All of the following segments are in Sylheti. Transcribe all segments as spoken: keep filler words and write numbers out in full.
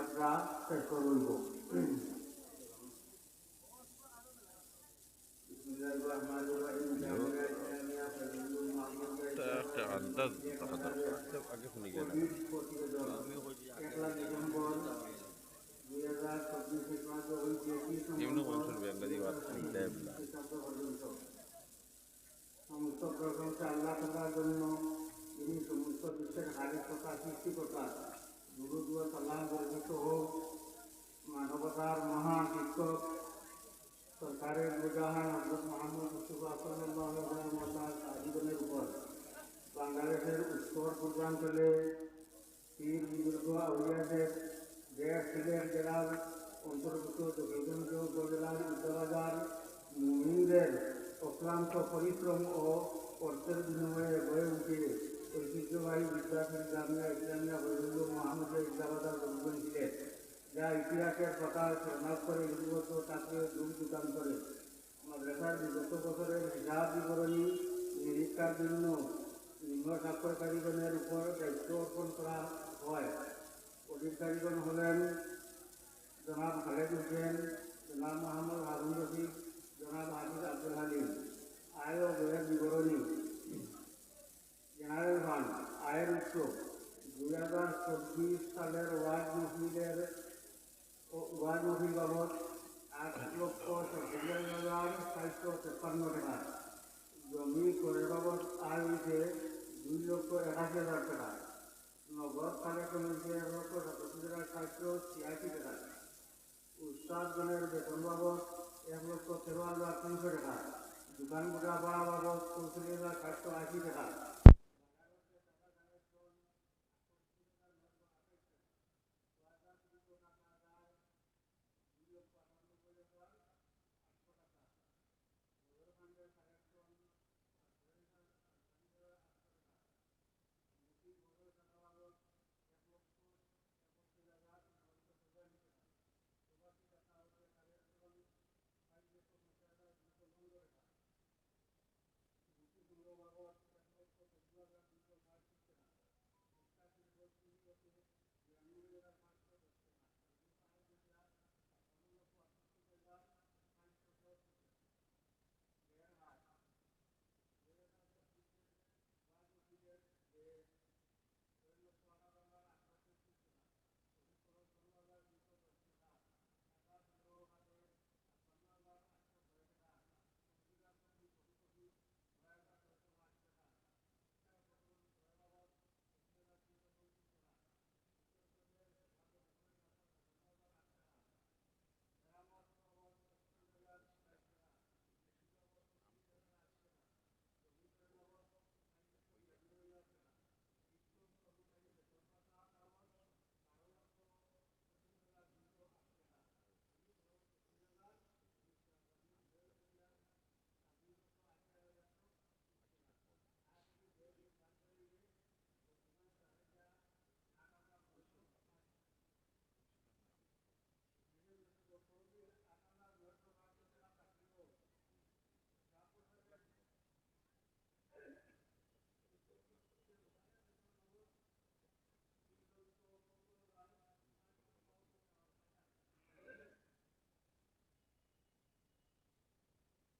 আমরা শেষ করব। একটা আন্দাজ থাকা দরকার। আগে শুনি গেল। পয়লা ডিসেম্বর দুই হাজার চব্বিশ খ্রিস্টাব্দ হইতে এমনি মানুষের বেঙ্গালি ভাত খাইতে হবে না। খ্রিস্টাব্দ পর্যন্ত। সমস্ত প্রশংসা আল্লাহ তাআলার জন্য, যিনি সমস্ত বিশ্বের খালিক তথা সৃষ্টিকর্তা। দুরূদ ও সালাম বর্ষিত হোক মানবতার মহান শিক্ষক সরকারে দু জাহান হযরত মুহাম্মদ মুস্তাফা সাল্লাল্লাহু আলাইহি ওয়াসাল্লাম ও তার সাহাবীগণের উপর। বাংলাদেশের উত্তর পূর্বাঞ্চলে পীর বুজুর্গ আউলিয়াদের দেশ সিলেট জেলার অন্তর্গত জকিগঞ্জ উপজেলার ইটাবাজার মুমিনদের অক্লান্ত পরিশ্রম ও অর্থের বিনিময়ে গড়ে উঠে ঐতিহ্যবাহী বিদ্যাপীঠ জামিয়া ইসলামিয়া ফজলুর মোহাম্মদ ইটাবাজার জকিগঞ্জ সিলেট, যা ইতিহাসের পাতায় স্বর্ণাক্ষরে লিপিবদ্ধ থাকবে যুগ যুগান্তরে। মাদ্রাসার বিগত বছরের হিসাব বিবরণী নিরীক্ষার জন্য নিম্ন স্বাক্ষরকারীগণের উপর দায়িত্ব অর্পণ করা হয়। অডিটকারীগণ হলেন জনাব খালেদ হোসেন, জনাব মোহাম্মদ হারুন রশিদ, জনাব হাফিজ আব্দুল হালিম। আয় ও ব্যয়ের বিবরণী। জেনারেল ফান্ড, আয়ের উৎস, দুই হাজার চব্বিশ সালের ওয়াজ মাহফিলের ও ওয়াজ মাহফিল বাবদ আট লক্ষ সাতচল্লিশ হাজার চারশো তেপ্পান্ন টাকা। জমি ক্রয় বাবদ আয় হইছে দুই লক্ষ একাশি হাজার টাকা। নগদ কালেকশন হইছে এক লক্ষ সাতাশি হাজার চারশো ছিয়াশি টাকা। উস্তাদগণের বেতন বাবদ এক লক্ষ তেরো হাজার তিনশো টাকা। দোকান গুটা ভাড়া বাবদ চৌচল্লিশ হাজার সাতশো আশি টাকা।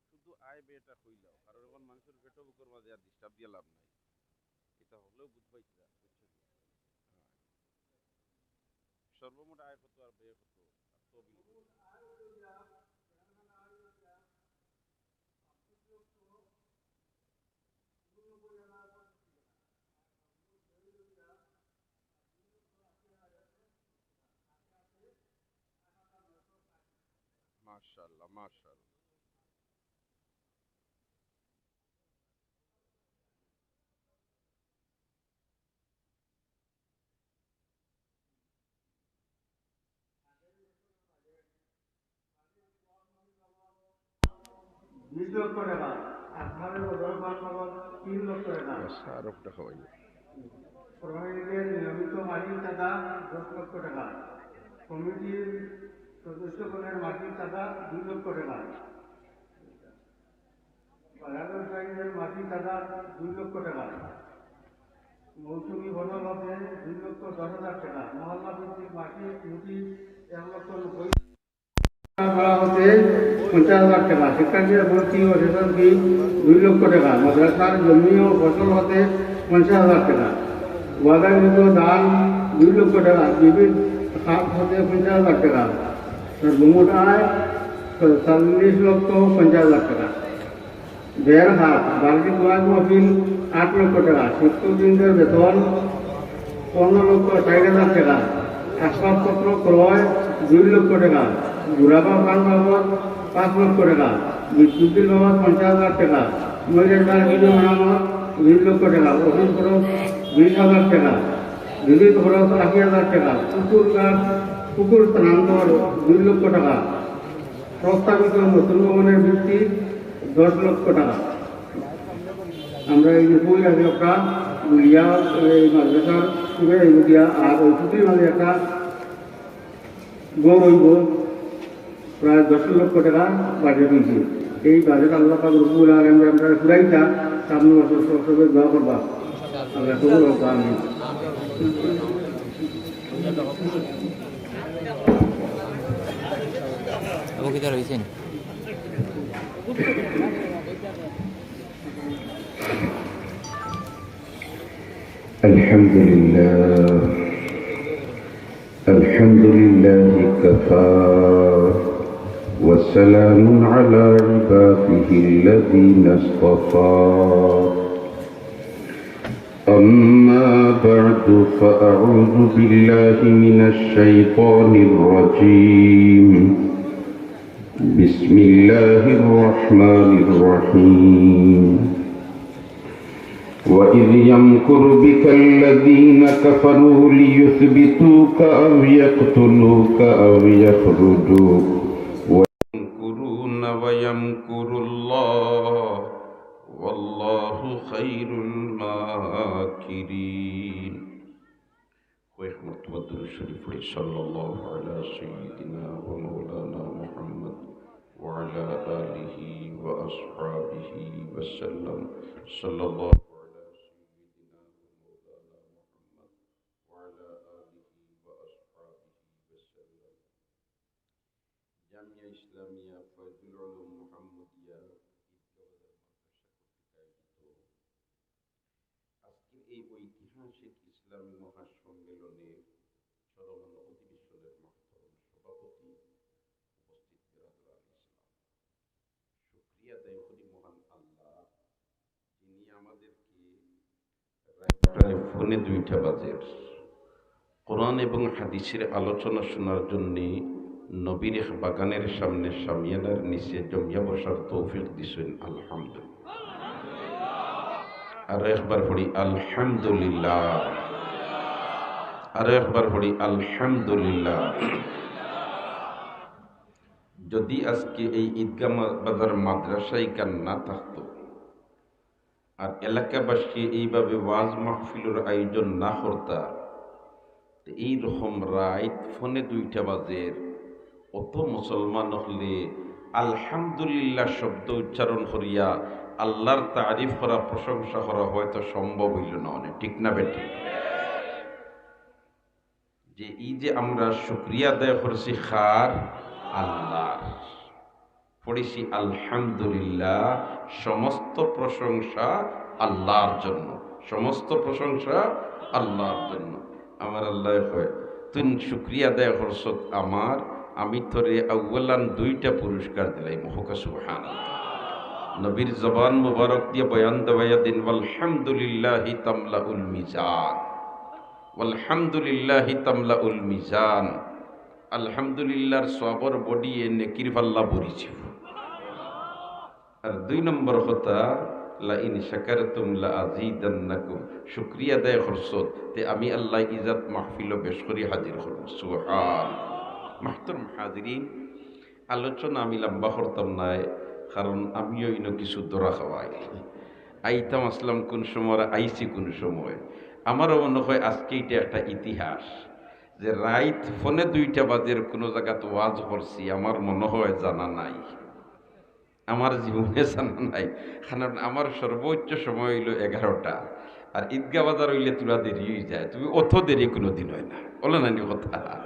শুধু আয় ব্যয়টা কইলাও, কারণ অখন মানুষের পেটো ভুকর মাঝে আর disturb দিয়া লাভ নাই। ইটা হকলেও বুঝবাইতরা, বুঝছো নি? হ্যাঁ। সর্বমোট আয় কত আর ব্যয় কত, আর তহবিল কত? মাশাআল্লাহ, মাশাআল্লাহ। বিশ লক্ষ টাকা, আসমানের বদল পান বাবদ তিন লক্ষ টাকা। আচ্ছা, আর একটা হয় না। কোরবানির নিয়মিত মাসিক চাঁদা দশ লক্ষ টাকা, কমিটির সদস্যগণের মাসিক চাঁদা দুই লক্ষ টাকা, বাজার ব্যবসায়ীদের মাসিক চাঁদা দুই লক্ষ টাকা, মৌসুমী বনলতে দুই লক্ষ দশ হাজার টাকা, মহল্লা ভিত্তিক মাসিক এক লক্ষ নব্বই হাজার হতে পঞ্চাশ হাজার টাকা, শিক্ষার্থীদের ভর্তি ও রেশন ফি দুই লক্ষ টাকা, মাদ্রাসার জমি ও ফসল হতে পঞ্চাশ হাজার টাকা, ওয়াদাকৃত দান দুই লক্ষ টাকা, বিবিধ খাত হতে পঞ্চাশ হাজার টাকা, মোট আয় চল্লিশ লক্ষ পঞ্চাশ হাজার টাকা। দেড় হাত, বার্ষিক ওয়াজ মাহফিল আট লক্ষ টাকা, শিক্ষকবৃন্দের বেতন পনেরো লক্ষ ষাট হাজার টাকা, আসবাবপত্র ক্রয় দুই লক্ষ টাকা, ঘুরাবা ফান্ড বাবদ পাঁচ লক্ষ টাকা, বিদ্যুৎ বিল বাবদ পঞ্চাশ হাজার টাকা, মহিলা সার্ভিস মেরামত দুই লক্ষ টাকা, অফিস খরচ বিশ হাজার টাকা, বিদ্যুৎ খরচ আশি হাজার টাকা, পুকুর কাঠ, পুকুর স্থানান্তর দুই লক্ষ টাকা, প্রস্তাবিত নতুন ভবনের ভিত্তি দশ লক্ষ টাকা। আমরা এই যে বই আছে একটা বুলিয়া, এই মাদ্রাসার সুরে এই বুলিয়া, আর ওই ছুটির মাঝে একটা গরু হইব, প্রায় দশ লক্ষ টাকা বাজেট হয়েছে। এই বাজেট আল্লাহ পাক রব্বুল আলামিন আমরা ফুরাইতা, সামনে বছর সব সবে দোয়া করবা। আল্লাহ কবুল হোক, আমিন। অবগত রয়েছেন। الحمد لله. الحمد لله كفى، وسلام على عباده الذين اصطفى. أما بعد، فأعوذ بالله من الشيطان الرجيم. بسم الله الرحمن الرحيم. وإذ يمكر بك الذين كفروا ليثبتوك أو يقتلوك أو يخرجوك ويمكرون ويمكر الله والله خير الماكرين. কয়েক মর্তবা দুরূদ শরীফ পড়ি, সাল্লাল্লাহু আলা সাইয়্যিদিনা ওয়া মাওলানা মুহাম্মদ ওয়া আলা আলিহি ওয়া আসহাবিহি ওয়া সাল্লাম। সাল্লাল্লাহু আলা সাইয়্যিদিনা ওয়া মাওলানা মুহাম্মদ ওয়া আলা আলিহি ওয়া আসহাবিহি ওয়া সাল্লাম। জামিয়া ইসলামিয়া ফয়জুল উলুম মুহাম্মদিয়া ঈদগাহ বাজার মাদ্রাসা কর্তৃক আয়োজিত আজকের এই ঐতিহাসিক ইসলামী মহাসম্মেলনের চলমান অধিবেশনের মহতরম সভাপতি, উপস্থিত বেরাদরান ইসলাম, শুকরিয়া আদায় করি মহান আল্লাহ, যিনি আমাদেরকে রাইত প্রায় পৌনে দুইটা বাজের কোরআন এবং হাদিসের আলোচনা শোনার জন্যে নবীর এক বাগানের সামনে শামিয়ানার নিচে জমিয়া বসার তৌফিক দিছেন। আলহামদুলিল্লাহ। আরো একবার পড়ি, আলহামদুলিল্লাহ। আরো একবার পড়ি, আলহামদুলিল্লাহ। যদি আজকে এই ঈদগাহ মা-, বাজার মাদ্রাসা ইখান না থাকতো, আর এলাকাবাসী এইভাবে ওয়াজ মাহফিলর আয়োজন না করতা, তে এই রকম রাইত পৌনে দুইটা বাজের অত মুসলমান অকলে আলহামদুলিল্লাহ শব্দ উচ্চারণ করিয়া আল্লাহর তারিফ করা, প্রশংসা করা হয়তো সম্ভব হইল না অনে, ঠিক না বেঠিক? যে এই যে আমরা শুকরিয়া আদায় করছি কার? আল্লাহর। পড়ছি আলহামদুলিল্লাহ, সমস্ত প্রশংসা আল্লাহর জন্য, সমস্ত প্রশংসা আল্লাহর জন্য। আমার আল্লাহ কয়, "তুই শুকরিয়া আদায় করছত আমার, আমি তোরে আউয়ালান দুইটা পুরস্কার দিলাইমু।" কউক্কা সুবহানাল্লাহ। নবীর জবান মুবারক দিয়া বয়ান দেওয়াইয়া দিন, "ওয়ালহামদুলিল্লাহি তামলাউল মিজান।" ওয়ালহামদুলিল্লাহি তামলাউল মিজান। আলহামদুলিল্লাহর সওয়াবর বডিয়ে নেকির পাল্লা ভরি যিবো। আর দুই নম্বর কথা, "লা ইন শাকারতুম লা আজিদান্নাকুম।" শুকরিয়া আদায় করছত, তে আমি আল্লাহ ইজাত মাহফিলও বেশ করি হাজির করব। সুবহান। মাহতরম হাজিরিন, আলোচনা আমি লম্বা করতাম নায়, কারণ আমিও ইনো কিছু ধরা খাওয়াই। আইতাম আসলাম কোন সময়, আর আইছি কোন সময়। আমারও মনে হয় আজকে এটা একটা ইতিহাস, যে রাইত পৌনে দুইটা বাজের কোনো জাগাত ওয়াজ করছি, আমার মনে হয় জানা নাই, আমার জীবনে জানা নাই। কারণ আমার সর্বোচ্চ সময় হইল এগারোটা, আর ঈদগাহ বাজার হইলে তোরা দেরি হয়ে যায়, তুমি অত দেরি কোনো দিন হয় না, বলে না নি কথা?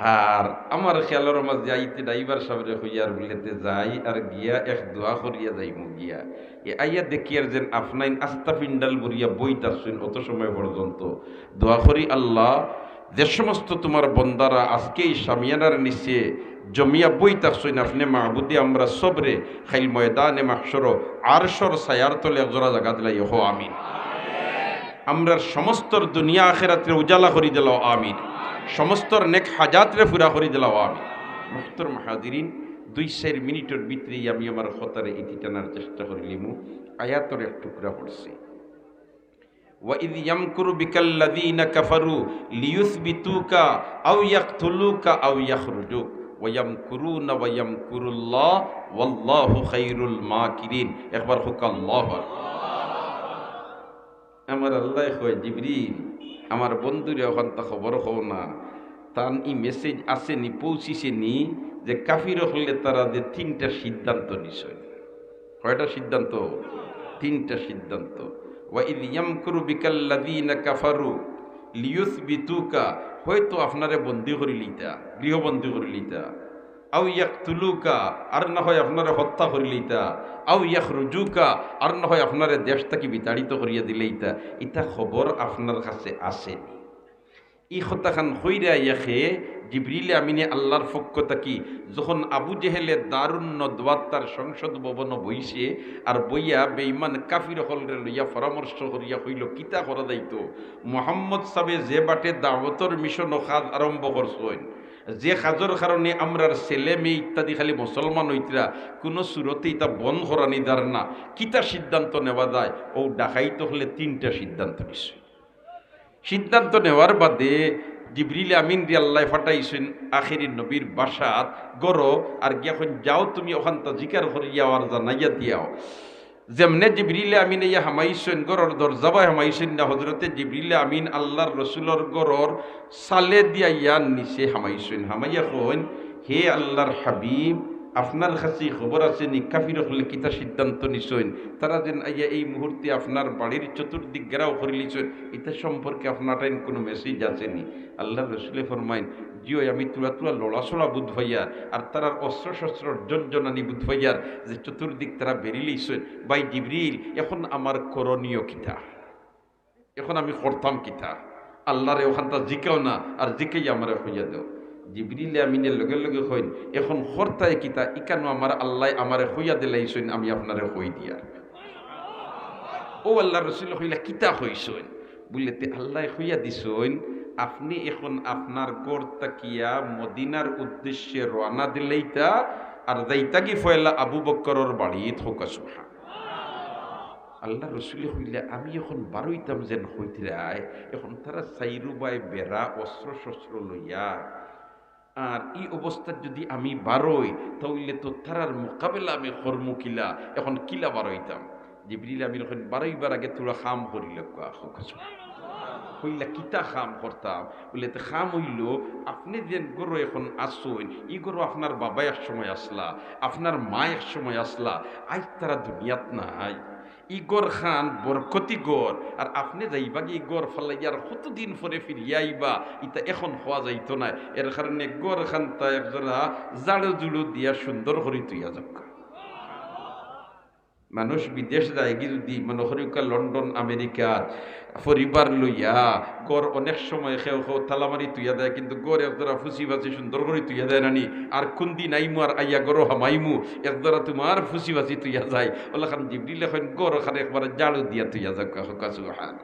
আর আমার খেয়ালর মাঝে আইতে ড্রাইভার সাবরে কইয়ার বুলে, "তে যাই আর গিয়া এক দোয়া করিয়া যাইমু গিয়া।" এ আইয়া দেখিয়ার যেন আফনাইন আস্তা পিন্ডাল ভরিয়া বই থাকছইন অত সময় পর্যন্ত। দোয়া করি, আল্লাহ, যে সমস্ত তুমার বন্দারা আজকে এই শামিয়ানার নিচে জমিয়া বই থাকছইন, আফনে মাবুদে আমরা সবরে খাইল ময়দানে মাহশরো আরশর ছায়ার তলে একজোড়া জাগা দিলাইও, কও আমিন। আমরার সমস্তর দুনিয়া আখেরাতরে উজালা করি দিলাও, আমিন। সমস্তর নেক হাজাতরে পুরা করি দিলাও, আমিন। মুহতারাম হাজিরিন, দুই চাইর মিনিটর ভিতরেই আমি আমার কথারে ইতি টানার চেষ্টা করিলিমু। আয়াতর এক টুকরা পড়ছি। وإذ يمكر بك الذين كفروا ليثبتوك أو يقتلوك أو يخرجوك ويمكرون ويمكر الله والله خير الماكرين। একবার কউক্কা আল্লাহু আকবার। আমার আল্লায় কয়, "জিবরিল, আমার বন্ধুরে অখানতা খবর কও না, তান ই message আছে নি, পৌঁছিছে নি, যে কাফির অকলে তারা যে তিনটা সিদ্ধান্ত নিছে।" কয়টা সিদ্ধান্ত? তিনটা সিদ্ধান্ত। وإذ يمكر بك الذين كفروا ليثبتوك, হয়তো আফনারে বন্দী করিলিতা, গৃহবন্দী করিলিতা, أو يقتلوك, আর না হয় আফনারে হত্যা করিলিতা, أو يخرجوك, আর না হয় আফনারে দেশ থাকি বিতাড়িত করিয়া দিলাইতা। ইতা খবর আফনার কাছে আছে নি? ই কথাখান কইরা আইয়া কে জিবরিল আমিনে আল্লাহর পক্ষ থাকি যখন আবু জেহেলে দারুন নদওয়াত তার সংসদ ভবনো বইছে, আর বইয়া বেঈমান কাফির অকলরে লইয়া পরামর্শ করিয়া কইল, "কিতা করা যাইতো? মোহাম্মদ সাবে যে বাটে দাওয়াতর মিশনো কাজ আরম্ভ করছইন, যে কাজর কারণে আমরার ছেলে মেয়ে ইত্যাদি খালি মুসলমান অইতরা, কুনু সুরতে ইতা বন্ধ করানি যার না, কিতা সিদ্ধান্ত নেওয়া যায়?" অউ ডাকাইত অকলে তিনটা সিদ্ধান্ত নিছে। সিদ্ধান্ত নেওয়ার বাদে জিবরিল আমিনরে আল্লায় পাঠাইছইন আখেরি নবীর বাসাত, ঘরো, আর গিয়া কইন, "যাও তুমি অখানতা জিকার করিয়া আও আর জানাইয়া দিয়াও।" যেমনে জিবরিল আমিন আইয়া হামাইছইন, ঘরর দরজাবায় হামাইছইন না, হজরতে জিবরিল আমিন আল্লাহর রসুলর ঘরর ছালে দিয়া ইয়ার নিচে হামাইছইন। হামাইয়া কইন, "হে আল্লাহর হাবিব, আফনার কাছে খবর আছে নি, কাফির অকলে কিতা সিদ্ধান্ত নিছইন? তারা যেন আইয়া এই মুহূর্তে আফনার বাড়ির চতুর্দিক ঘেরাও করিলিছইন, ইতা সম্পর্কে আফনার টাইন কুনু message আছে নি?" আল্লাহর রসুলে ফরমাইন, "জি অয়, আমি তুড়া তুড়া লড়াচড়া বুধ ফাইয়ার, আর তারার অস্ত্র শস্ত্রর জনজনানি বুধ ফাইয়ার যে চতুর্দিক তারা বেরিলিছইন। ভাই জিবরিল, এখন আমার করণীয় কিতা? এখন আমি করতাম কিতা? আল্লাহরে অখানতা জিকাও না, আর জিকাইয়া আমারে কইয়া দেও।" জিবরিল আমিনে লগে লগে কইন, "এখন করতায় কিতা? ইখানো আমার আল্লায় আমারে কইয়া দিলাইছইন, আমি আফনারে কই দিয়ার।" অউ আল্লাহর রসুলে কইলা, "কিতা কইছইন?" বুলে, "তে আল্লায় কইয়া দিছইন, আফনে এখন আফনার ঘর থাকিয়া মদিনার উদ্দেশ্যে রওয়ানা দিলাইতা, আর যাইতাগি পয়লা আবু বক্করর বাড়িত।" কউক্কা সুবহান। আল্লাহর রসুলে কইলা, "আমি এখন বারইতাম যেন কইতরায়, এখন তারা চাইরুবায় বেড়া অস্ত্র শস্ত্র লইয়া, আর ই অবস্থাত যুদি আমি বারই, তা অইলে তো তারার মোকাবেলা আমি করমু কিলা, এখন কিলা বারইতাম?" জিবরিল আমিন কইন, "বারইবার আগে তুড়া কাম করিলাউক্কা।" কউক্কা সুবহান। কইলা, "কিতা কাম করতাম?" বুলে, "তে কাম অইলো, আফনে যেন ঘরো এখন আছইন, ই ঘরো আফনার বাবা এক সময় আছলা, আফনার মা এক সময় আছলা, আইজ তারা দুনিয়াত নাই। ই ঘরখান বরকতি ঘর, আর আফনে যাইবাগি ই ঘর ফালাইয়া আর কতদিন পরে ফিরিয়া আইবা, ইতা এখন কওয়া যাইতো নায়। এর কারণে ঘরখানতা একজোড়া ঝাড়ু জুড়ু দিয়া সুন্দর করি থইয়া যাউক্কা।" মানুষ বিদেশ যায়গি যুদি, মনো করিউক্কা লন্ডন, আমেরিকাত, পরিবার লইয়া, ঘর অনেক সময় কেউ কেউ তালা মারি থইয়া যায়, কিন্তু ঘর একজোড়া ফুছি ফাছি সুন্দর করি থইয়া যায় না নি? আর কুনদিন আইমু আর আইয়া ঘরো হামাইমু, একজোড়া তুমার ফুছি ফাছি থইয়া যায়। অলাখান জিবরিলে কইন, "ঘরখান একবার ঝাড়ু দিয়া থইয়া যাউক্কা।" কউক্কা সুবহান।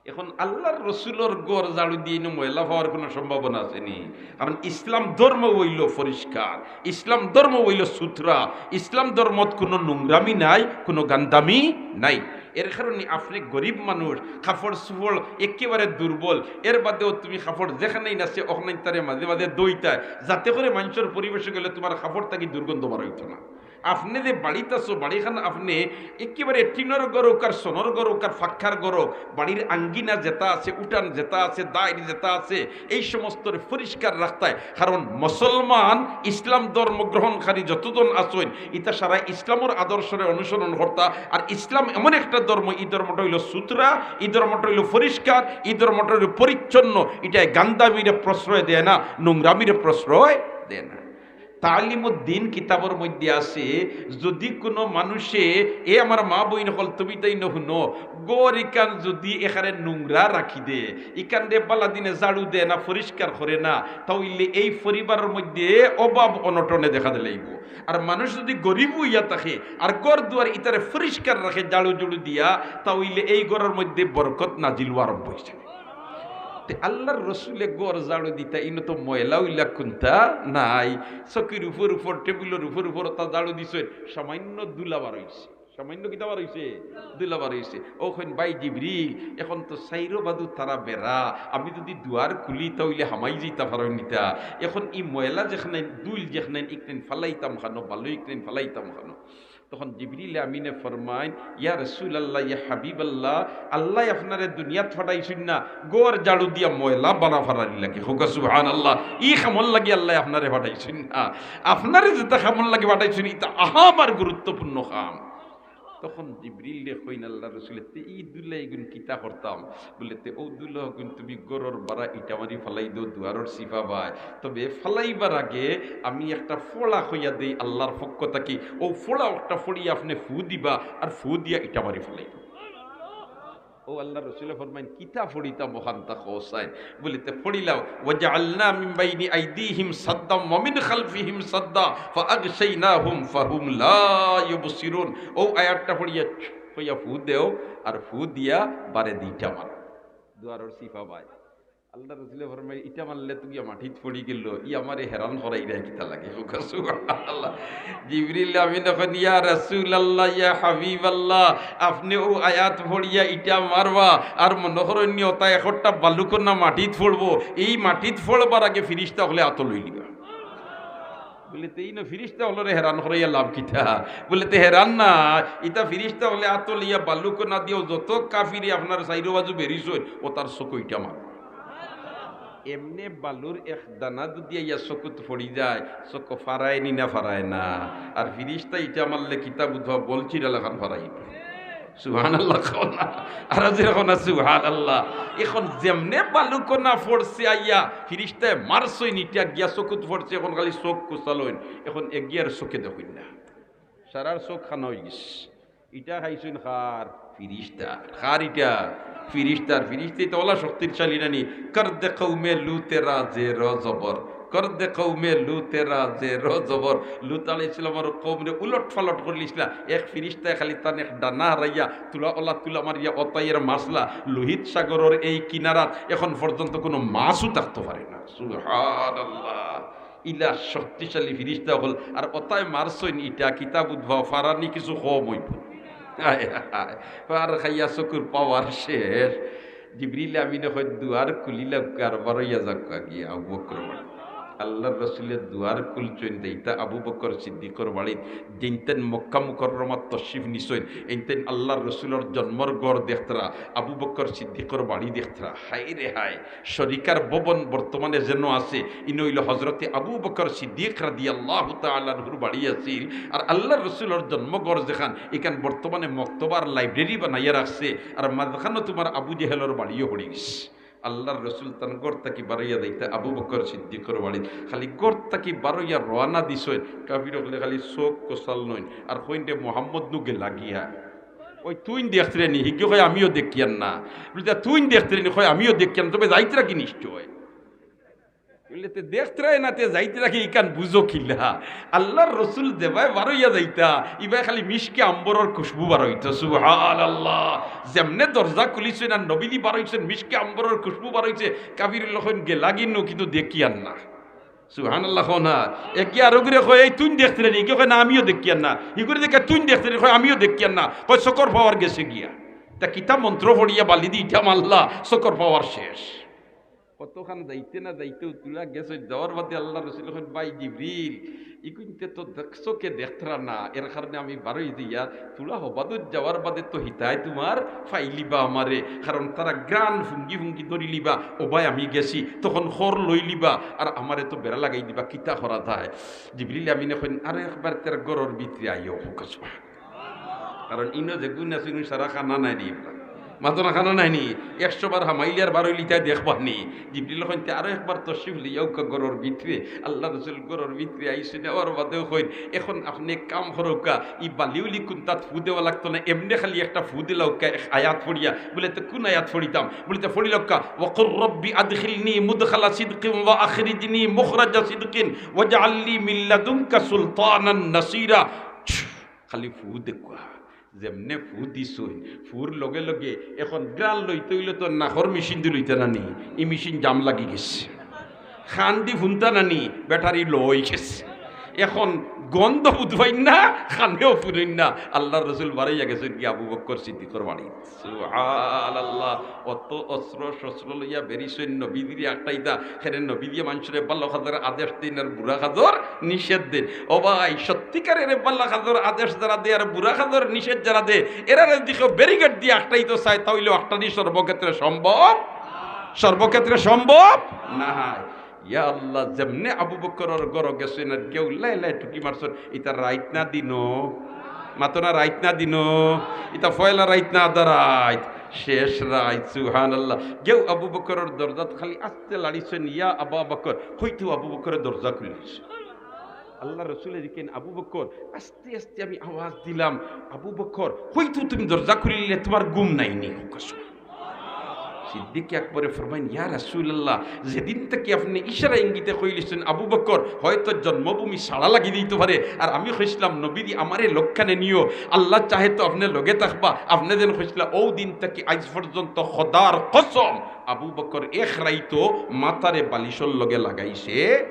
এখন আল্লাহর রসুলর ঘর ঝাড়ু দিয়া ইনো ময়লা পাওয়ার কুনু সম্ভাবনা আছে নি? কারণ ইসলাম ধর্ম অইলো পরিষ্কার, ইসলাম ধর্ম অইলো সুতরা, ইসলাম ধর্মত কুনু নোংরামি নাই, কুনু গান্দামি নাই। এর কারণে আফনে গরিব মানুষ, কাপড় চুপড় একেবারে দুর্বল, এর বাদেও তুমি কাপড় যেখানেই আছে অখানতারে মাঝে মাঝে ধইতায়, যাতে করে মানষর পরিবেশো গেলে তুমার কাপড় থাকি দুর্গন্ধ বার অইতো না। আপনে যে বাড়িত আছো, বাড়িখান আপনে একেবারে টিনর ঘর অউক আর সনর ঘর অউক আর ফাক্কার ঘর অউক, বাড়ির আঙ্গিনা যেটা আছে, উঠান যেটা আছে, দাইর যেটা আছে, এই সমস্তরে পরিষ্কার রাখতায়। কারণ মুসলমান, ইসলাম ধর্ম গ্রহণকারী যতজন আছইন, ইতা সারা ইসলামর আদর্শরে অনুসরণ করতা। আর ইসলাম এমন একটা ধর্ম, ই ধর্মটা অইলো সুতরা, ই ধর্মটা অইলো পরিষ্কার, ই ধর্মটা অইলো পরিচ্ছন্ন। ইটায় গান্দামিরে প্রশ্রয় দেয় না, নোংরামিরে প্রশ্রয় দেয় না। তালিমুদ্দিন কিতাবর মধ্যে আছে, যদি কুনু মানুষে, এ আমার মা-বইন অকল, তুমি তাইন হুনো, ঘর ইখান যদি একেবারে নোংরা রাখি দে, ইখানরে বালা দিনে ঝাড়ু দে না, পরিষ্কার করে না, তা অইলে এই পরিবারর মধ্যে অভাব অনটনে দেখা দিলাইবো। আর মানুষ যদি গরিব অইয়া থাকে আর ঘর দুয়ার ইতারে পরিষ্কার রাখে ঝাড়ু-জুড়ু দিয়া, তা অইলে এই ঘরর মধ্যে বরকত নাজিল অওয়া আরম্ভ অইযায়। তে আল্লার রসুলে ঘর ঝাড়ু দিতা, ইনো তো ময়লা অইলা কুন্তা নাই। চকির উপর উপর, টেবিলর উপর উপর অতা ঝাড়ু দিছইন, সামান্য ধুলা বার অইছে। সামান্য কিতা বার অইছে? ধুলা বার অইছে। অউ কইন, "ভাই জিবরিল, এখন তো চাইরো বাজু তারা বেড়া, আমি যদি দুয়ার খুলি তা অইলে হামাই যাইতা পারইন নি তা। এখন ই ময়লা যেখানে, ধুইল যেখানে, ইখান ফালাইতাম কানো, বালু ইখান ফালাইতাম কানো?" তখন জিবরিল আমিনে ফরমাইন, "ইয়া রাসূলুল্লাহ, ইয়া হাবিবাল্লাহ, আল্লায় আপনারে দুনিয়াত পাঠাইছইন না ঘর ঝাড়ু দিয়া ময়লা বারা ফারানির লাগি।" কউক্কা সুবহানাল্লাহ। ই কামর লাগি আল্লায় আপনারে পাঠাইছইন না। আপনারে যেটা কামর লাগি পাঠাইছইন, ইটা আহামর গুরুত্বপূর্ণ কাম। তখন জিবরিলে কইন, "আল্লার রসুলে, তে ই ধুলা ইগুন কিতা করতাম?" বুলে, "তে অউ ধুলা অগুন তুমি ঘরর বারা ইটা মারি ফালাই দেও, দুয়ারর চিপা বায়, তবে ফালাইবার আগে আমি একটা ফড়া কইয়া দেই আল্লার পক্ষ থাকি, অউ ফড়া একটা ফড়িয়া আপনে ফু দিবা, আর ফু দিয়া ইটা মারি ফালাই দেও।" অউ আল্লার রসুলে ফরমাইন, "কিতা ফড়িতাম অখানতা কও চাইন?" বুলে, "তে ফড়িলাও, ওয়াজাআলনা মিন বাইনি আইদিহিম সাদ্দাম ওয়া মিন খালফিহিম সাদ্দা ফাআগশাইনাহুম ফাহুম লা ইউবসিরুন।" অউ আয়াতটা ফড়িয়া, কইয়া ফু দেও, আর ফু দিয়া বারে দি ইটা মারো। দুয়ারর চিপা বায়। আল্লার রসুলে ফরমাইন, "ইটা মারলে তো গিয়া মাটিত ফড়ি গেল, ই আমারে হেরান করাইরায় কিতার লাগি?" কউক্কা সুবহানাল্লাহ। জিবরিল আমিনে কইন, "ইয়া রাসূলুল্লাহ, ইয়া হাবিবাল্লাহ, আপনে অউ আয়াত ফড়িয়া ইটা মারবা, আর মনো করইন নি অতা একটা বালুকণা মাটিত ফড়বো, এই মাটিত ফড়বার আগে ফিরিস্তা অকলে আতো লইলিবা।" বুলে, "তে ইনো ফিরিস্তা অকলরে হেরান করাইয়া লাভ কিতা?" বুলে, "তে হেরান না, ইতা ফিরিস্তা অকলে আতো লইয়া বালুকণা দিয়াও যত কাফিরে আপনার চাইরো বাজু বেড়িছইন, অতার চকু ইটা মারবা।" এমনে বালুর এক দানা যদি আইয়া চকুত ফড়ি যায়, চকু ফারায় নি না ফারায় না? আর ফিরিস্তায় ইটা মারলে কিতা বুঝবা, বলছিরা লাখান ফারাইবো। সুবহানাল্লাহ কও না। আর জোরে কও না সুবহানাল্লাহ। এখন যেমনে বালুকণা ফড়ছে আইয়া, ফিরিস্তায় মারছইন ইটা গিয়া চকুত ফড়ছে, এখন খালি চকু কুচালইন, এখন এগিয়ার চকে দেখইন না। সারার চক কানা অইগেছে। ইটা খাইছইন কার? ফিরিস্তার। কার ইটা? ফিরিস্তার। ফিরিস্তা ইতা অলা শক্তিশালী নানি? কর দে কওমে লুতেরা জের জবর, কর দে কওমে লুতেরা জের জবর। লুত আলাইহিস সালামর কওমরে উলট পালট করিলিছলা। এক ফিরিস্তায় খালি তান এক ডানা হারাইয়া তুলা অলা তুলা মারিয়া অতাইর মাছলা। লোহিত সাগরর এই কিনারাত এখন পর্যন্ত কুনু মাছও থাকতো পারে না। সুবহানাল্লাহ। ইলা শক্তিশালী ফিরিস্তা অকল, আর অতায় মারছইন ইটা, কিতা বুঝবা, ফারানি কিছু কম অইবো। হায় হায়, ফার খাইয়া চকুর পাওয়ার শেষ। জিবরিল আমিনে কইন, "দুয়ার খুলিলাউক্কা, আর বারইয়া যাউক্কা গিয়া আবু বকর।" আল্লার রসুলে দুয়ার খুলছইন, যাইতা আবু বকর সিদ্দিকর বাড়িত, যেইনতাইন মক্কা মুকাররমাত তশরিফ নিছইন, এইনতাইন আল্লার রসুলর জন্মর ঘর দেখতরা, আবু বকর সিদ্দিকর বাড়ি দেখতরা। হায় রে হায়, শরিকার ভবন বর্তমানে যেন আছে, ইনো অইলো হজরতে আবু বকর সিদ্দিক রাদিয়াল্লাহু তাআলা আনহুর বাড়ি আছিল। আর আল্লার রসুলর জন্মঘর যেখান, ইখান বর্তমানে মক্তবার লাইব্রেরি বানাইয়া রাখছে। আর মাঝখানো তুমার আবু জেহেলর বাড়িও পড়ি গেছে। আল্লার রসুল তান ঘর থাকি বারইয়া যাইতা আবু বকর সিদ্দিকর বাড়িত, খালি ঘর থাকি বারইয়া রওয়ানা দিছইন, কাফির অকলে খালি চোখ কছালইন, আর কইন রে, "মোহাম্মদ নু গেলা গিয়া।" "ওই তুইন দেখতরে নি?" হিগে কয়, "আমিও দেখিয়ার না।" বুলে, "তা তুইন দেখতরে নি?" কয়, "আমিও দেখিয়ার না, তবে যাইতরা কি নিশ্চয়?" বুলে, "তে দেখতরায় না, তে যাইতরা কি, ইখান বুঝো কিলা?" আল্লার রসুল যেবায় বারইয়া যাইতা, ইবায় খালি মিশকে আম্বরর খুশবু বারইতো। সুবহানাল্লাহ। যেমনে দরজা খুলিছইন আর নবীজি বারইছইন, মিশকে আম্বরর খুশবু বারইছে। কাফির অকলে কইন, "গেলা গি নু, কিন্তু দেখিয়ার না।" সুবহানাল্লাহ কও না। এগিয়ে আরোগুরে কয়, "এই তুইন দেখতরে নি?" হিগে কয়, "না, আমিও দেখিয়ার না।" হিগুরে দেখে, "তুইন দেখতরে নি?" কয়, "আমিও দেখিয়ার না।" কয়, "চকুর পাওয়ার গেছে গিয়া।" তা কিতা মন্ত্র পড়িয়া বালিদি ইটা মারলা, চকুর পাওয়ার শেষ। কতখান যাইতে না যাইতেউ তুলা গেছে, যাওয়ার বাদে আল্লার রসুলে কইন, "ভাই জিবরিল, ইগুইন্তে তো দেখছো কে দেখতরা না, এর কারণে আমি বারই দিয়া তুলা হবাদত যাওয়ার বাদে তো হিতায় তুমার পাইলিবা আমারে, কারণ তারা ঘ্রাণ ফুঙ্গি ফুঙ্গি ধরিলিবা, ও ভাই আমি গেছি, তখন খর লইলিবা, আর আমারে তো বেড়া লাগাই দিবা, কিতা করা যায়?" জিবরিল আমিনে কইন, "আরো একবার তার ঘরর ভিতরে আইও, হোক আসবা।" কারণ ইনো যেগুন আছে, ইগুন সারা খানা নাই নি। মাতো না, খানা নাই নি। একশো বার হামাইলে আর বারইলে ইতায় দেখবা নি। জিবরিল কইন, "তে আরো একবার তশরিফ লইয়া আউক্কা ঘরর ভিতরে।" আল্লার রসুল ঘরর ভিতরে আইছইন, আওয়ার বাদেউ কইন, "এখন আপনে এক কাম করউক্কা, ই বালিউলি কুন্তাত ফু দেওয়া লাগতো না, এমনে খালি একটা ফু দিলাউক্কা এক আয়াত পড়িয়া।" বুলে, "তে কুন আয়াত পড়িতাম?" বুলে, "তে পড়িলাউক্কা, ওয়াকুর রব্বি আদখিলনি মুদখালা সিদকিন ওয়া আখরিজনি মুখরাজা সিদকিন ওয়াজআল লি মিন লাদুনকা সুলতানান নাসিরা।" খালি ফু দেউক্কা। যেমনে ফু দিছইন, ফুর লগে লগে এখন ঘ্রাণ লইতে অইলে তো নাকর মেশিন দি লইতা না নি, ই মেশিন জাম লাগি গেছে। কান দি হুনতা না নি, ব্যাটারি লো অই গেছে। এখন গন্ধ বুঝবাইন না, কানেও হুনইন না। আল্লার রসুল বারইয়া গেছইন গি আবু বকর সিদ্দিকর বাড়িত। সুবহানাল্লাহ। অত অস্ত্র শস্ত্র লইয়া বেরিছইন নবীজিরে আটকাইতা। কেনে নবীজিয়ে মানষরে ভালা কাজর আদেশ দেইন আর বুরা কাজর নিষেধ দেইন। ও ভাই, সত্যিকারের ভালা কাজর আদেশ যারা দেয় আর বুরা কাজর নিষেধ যারা দেয়, এরারে যদি কেউ ব্যারিকেড দিয়া আটকাইতো চায়, তা অইলে আটকানি সর্বক্ষেত্রে সম্ভব, সর্বক্ষেত্রে সম্ভব নায়। ইয়া আল্লাহ, যেমনে আবু বকরর ঘরো গেছইন আর গেউ লাই লাই টুকি মারছইন, ইতা রাইত না দিনো? মাতো না, রাইত না দিনো? ইতা পয়লা রাইত না আধা রাইত? শেষ রাইত, সুবহানাল্লাহ। গেউ আবু বকরর দরজাত খালি আস্তে লাড়িছইন, "ইয়া আবা বকর", কইতেউ আবু বকরে দরজা খুলিলিছইন। আল্লার রসুলে দেখইন, "আবু বকর, আস্তে আস্তে আমি আওয়াজ দিলাম, আবু বকর, কইতেউ তুমি দরজা খুলিলিলে, তুমার ঘুম নাই নি?" সিদ্দিকে আকবরে ফরমাইন, "ইয়া রাসুলাল্লাহ, যেদিন থাকি আপনে ইশারা ইঙ্গিতে কইলিছইন, আবু বকর, হয়তো জন্মভূমি ছাড়া লাগি দিতো পারে, আর আমি কইছলাম, নবীজি আমারে লগে নিও, আল্লাহ চাহে তো আপনে লগে থাকবা, আপনে যেন কইছলা, অউ দিন থাকি আইজ পর্যন্ত খোদার কসম, আবু বকর এক রাইতো মাথারে বালিশর লগে লাগাইছে।"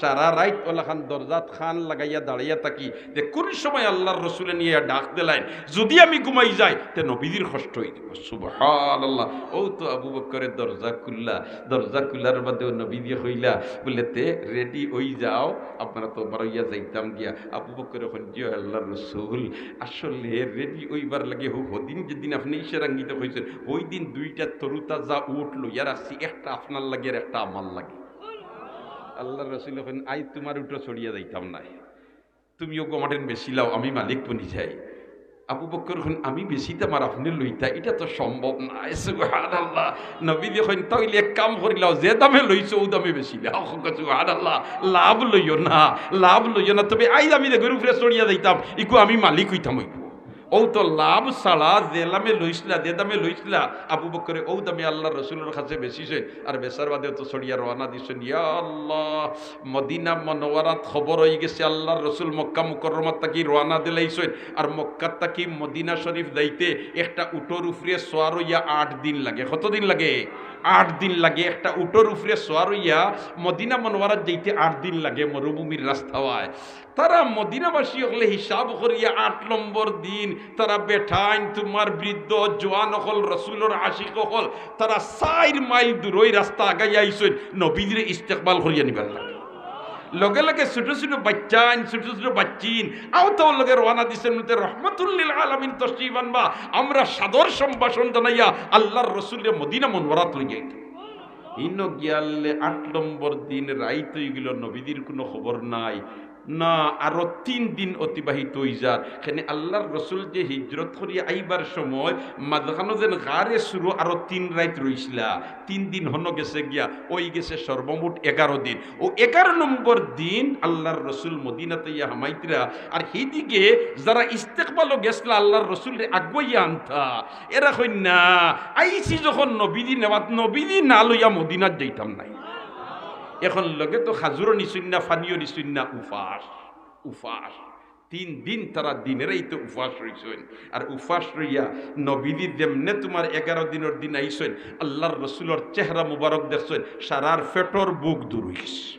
সারা রাইত অলাখান দরজাত কান লাগাইয়া দাঁড়াইয়া থাকি, যে কুন সময় আল্লার রসুলে নিয়া ডাক দিলাইন, যুদি আমি ঘুমাই যাই, তে নবীজির কষ্ট অই দিবো। সুবহানাল্লাহ। অউ তো আবু বকরে দরজা খুললা, দরজা খুলার বাদেউ নবীজিয়ে কইলা, বুলে, "তে রেডি অই যাও, আমরা তো বারইয়া যাইতাম গিয়া।" আবু বকরে কইন, "জি আল্লার রসুল, আসলে রেডি অইবার লাগি হউ, হদিন যেদিন আপনে ইশারা ইঙ্গিতে কইছইন, অউ দিন দুইটা তরুতাজা উট লইয়া রাখছি, একটা আপনার লাগি আর একটা আমার লাগি।" আল্লার রসুলে কইন, "আইজ তুমার উটো চড়িয়া যাইতাম নায়, তুমি অগু আমারে বেচিলাও, আমি মালিক বনি যাই।" আবু বকর কইন, "আমি বেচিতাম আর আপনে লইতা, ইটা তো সম্ভব নায়।" সুবহানাল্লাহ। নবীজিয়ে কইন, "তা অইলে এক কাম করিলাও, যে দামে লইছো অউ দামে বেচিলাও।" সুবহানাল্লাহ। লাভ লইও না, লাভ লইও না, তবে আইজ আমি যেগুর উপরে চড়িয়া যাইতাম, ইগু আমি মালিক অইতাম অইবো। অউ তো লাভ ছাড়া যে দামে লইছলা, যে দামে লইছলা, আবু বকরে অউ দামে আল্লার রসুলর কাছে বেচিছইন, আর বেচার বাদে তো চড়িয়া রওয়ানা দিছইন। ইয়া আল্লাহ, মদিনা মনোয়ারাত খবর অই গেছে, আল্লার রসুল মক্কা মুকররমাত থাকি রওয়ানা দিলাইছইন, আর মক্কাত থাকি মদিনা শরিফ যাইতে একটা উটর উপরে সোয়ার অইয়া আট দিন লাগে। কত দিন লাগে? আট দিন লাগে। একটা উটর উপরে সোয়ার অইয়া মদিনা মনোয়ারাত যাইতে আট দিন লাগে, মরুভূমির রাস্তা অয়। তারা মদিনাবাসী অকলে হিসাব করিয়া আট নম্বর দিন তারা বেটাইন, তুমার বৃদ্ধ, জোয়ান অকল, রসুলর আশিক অকল, তারা চাইর মাইল দূরই রাস্তা আগাইয়া আইছইন নবীজিরে ইস্তেকবাল করিয়া নিবার লাগি। লগে লগে ছোট ছোট বাইচ্চাইন, ছোট ছোট বাইচ্চিন, আওতাও লগে রওয়ানা দিছইন, বলতে, "রহমতুল্লিল আলামিন তশরিফ আনবা, আমরা সাদর সম্ভাষণ জানাইয়া আল্লার রসুলরে মদিনা মনোয়ারাত লইয়া আইতাম।" ইনো গিয়ালে আট নম্বর দিন রাইত অইগেলো, নবীজির কুনু খবর নাই। না, আরো তিন দিন অতিবাহিত অইযার। কেনে আল্লার রসুল যে হিজরত করিয়া আইবার সময় মাঝখানো যেন গারে সুরো আরো তিন রাইত রইছলা, তিন দিন হনো গেছে গিয়া, অই গেছে সর্বমোট এগারো দিন। অউ এগারো নম্বর দিন আল্লার রসুল মদিনাত আইয়া হামাইতরা। আর হিদিকে যারা ইস্তেকবালো গেছলা আল্লার রসুলরে আগুয়াইয়া আনতা, এরা কইন না, আইছি যখন নবীজি নেওয়াত, নবীজি না লইয়া মদিনাত যাইতাম নায়। এখন লগে তো খাজুরও নিছইন না, পানিও নিছইন না, উপাস, উপাস। তিন দিন তারা দিনে রাইতে উপাস রইছইন। আর উপাস রইয়া নবীজি যেমনে তুমার এগারো দিনর দিন আইছইন, আল্লার রসুলর চেহারা মুবারক দেখছইন, সারার পেটর ভুক দূর অই গেছে।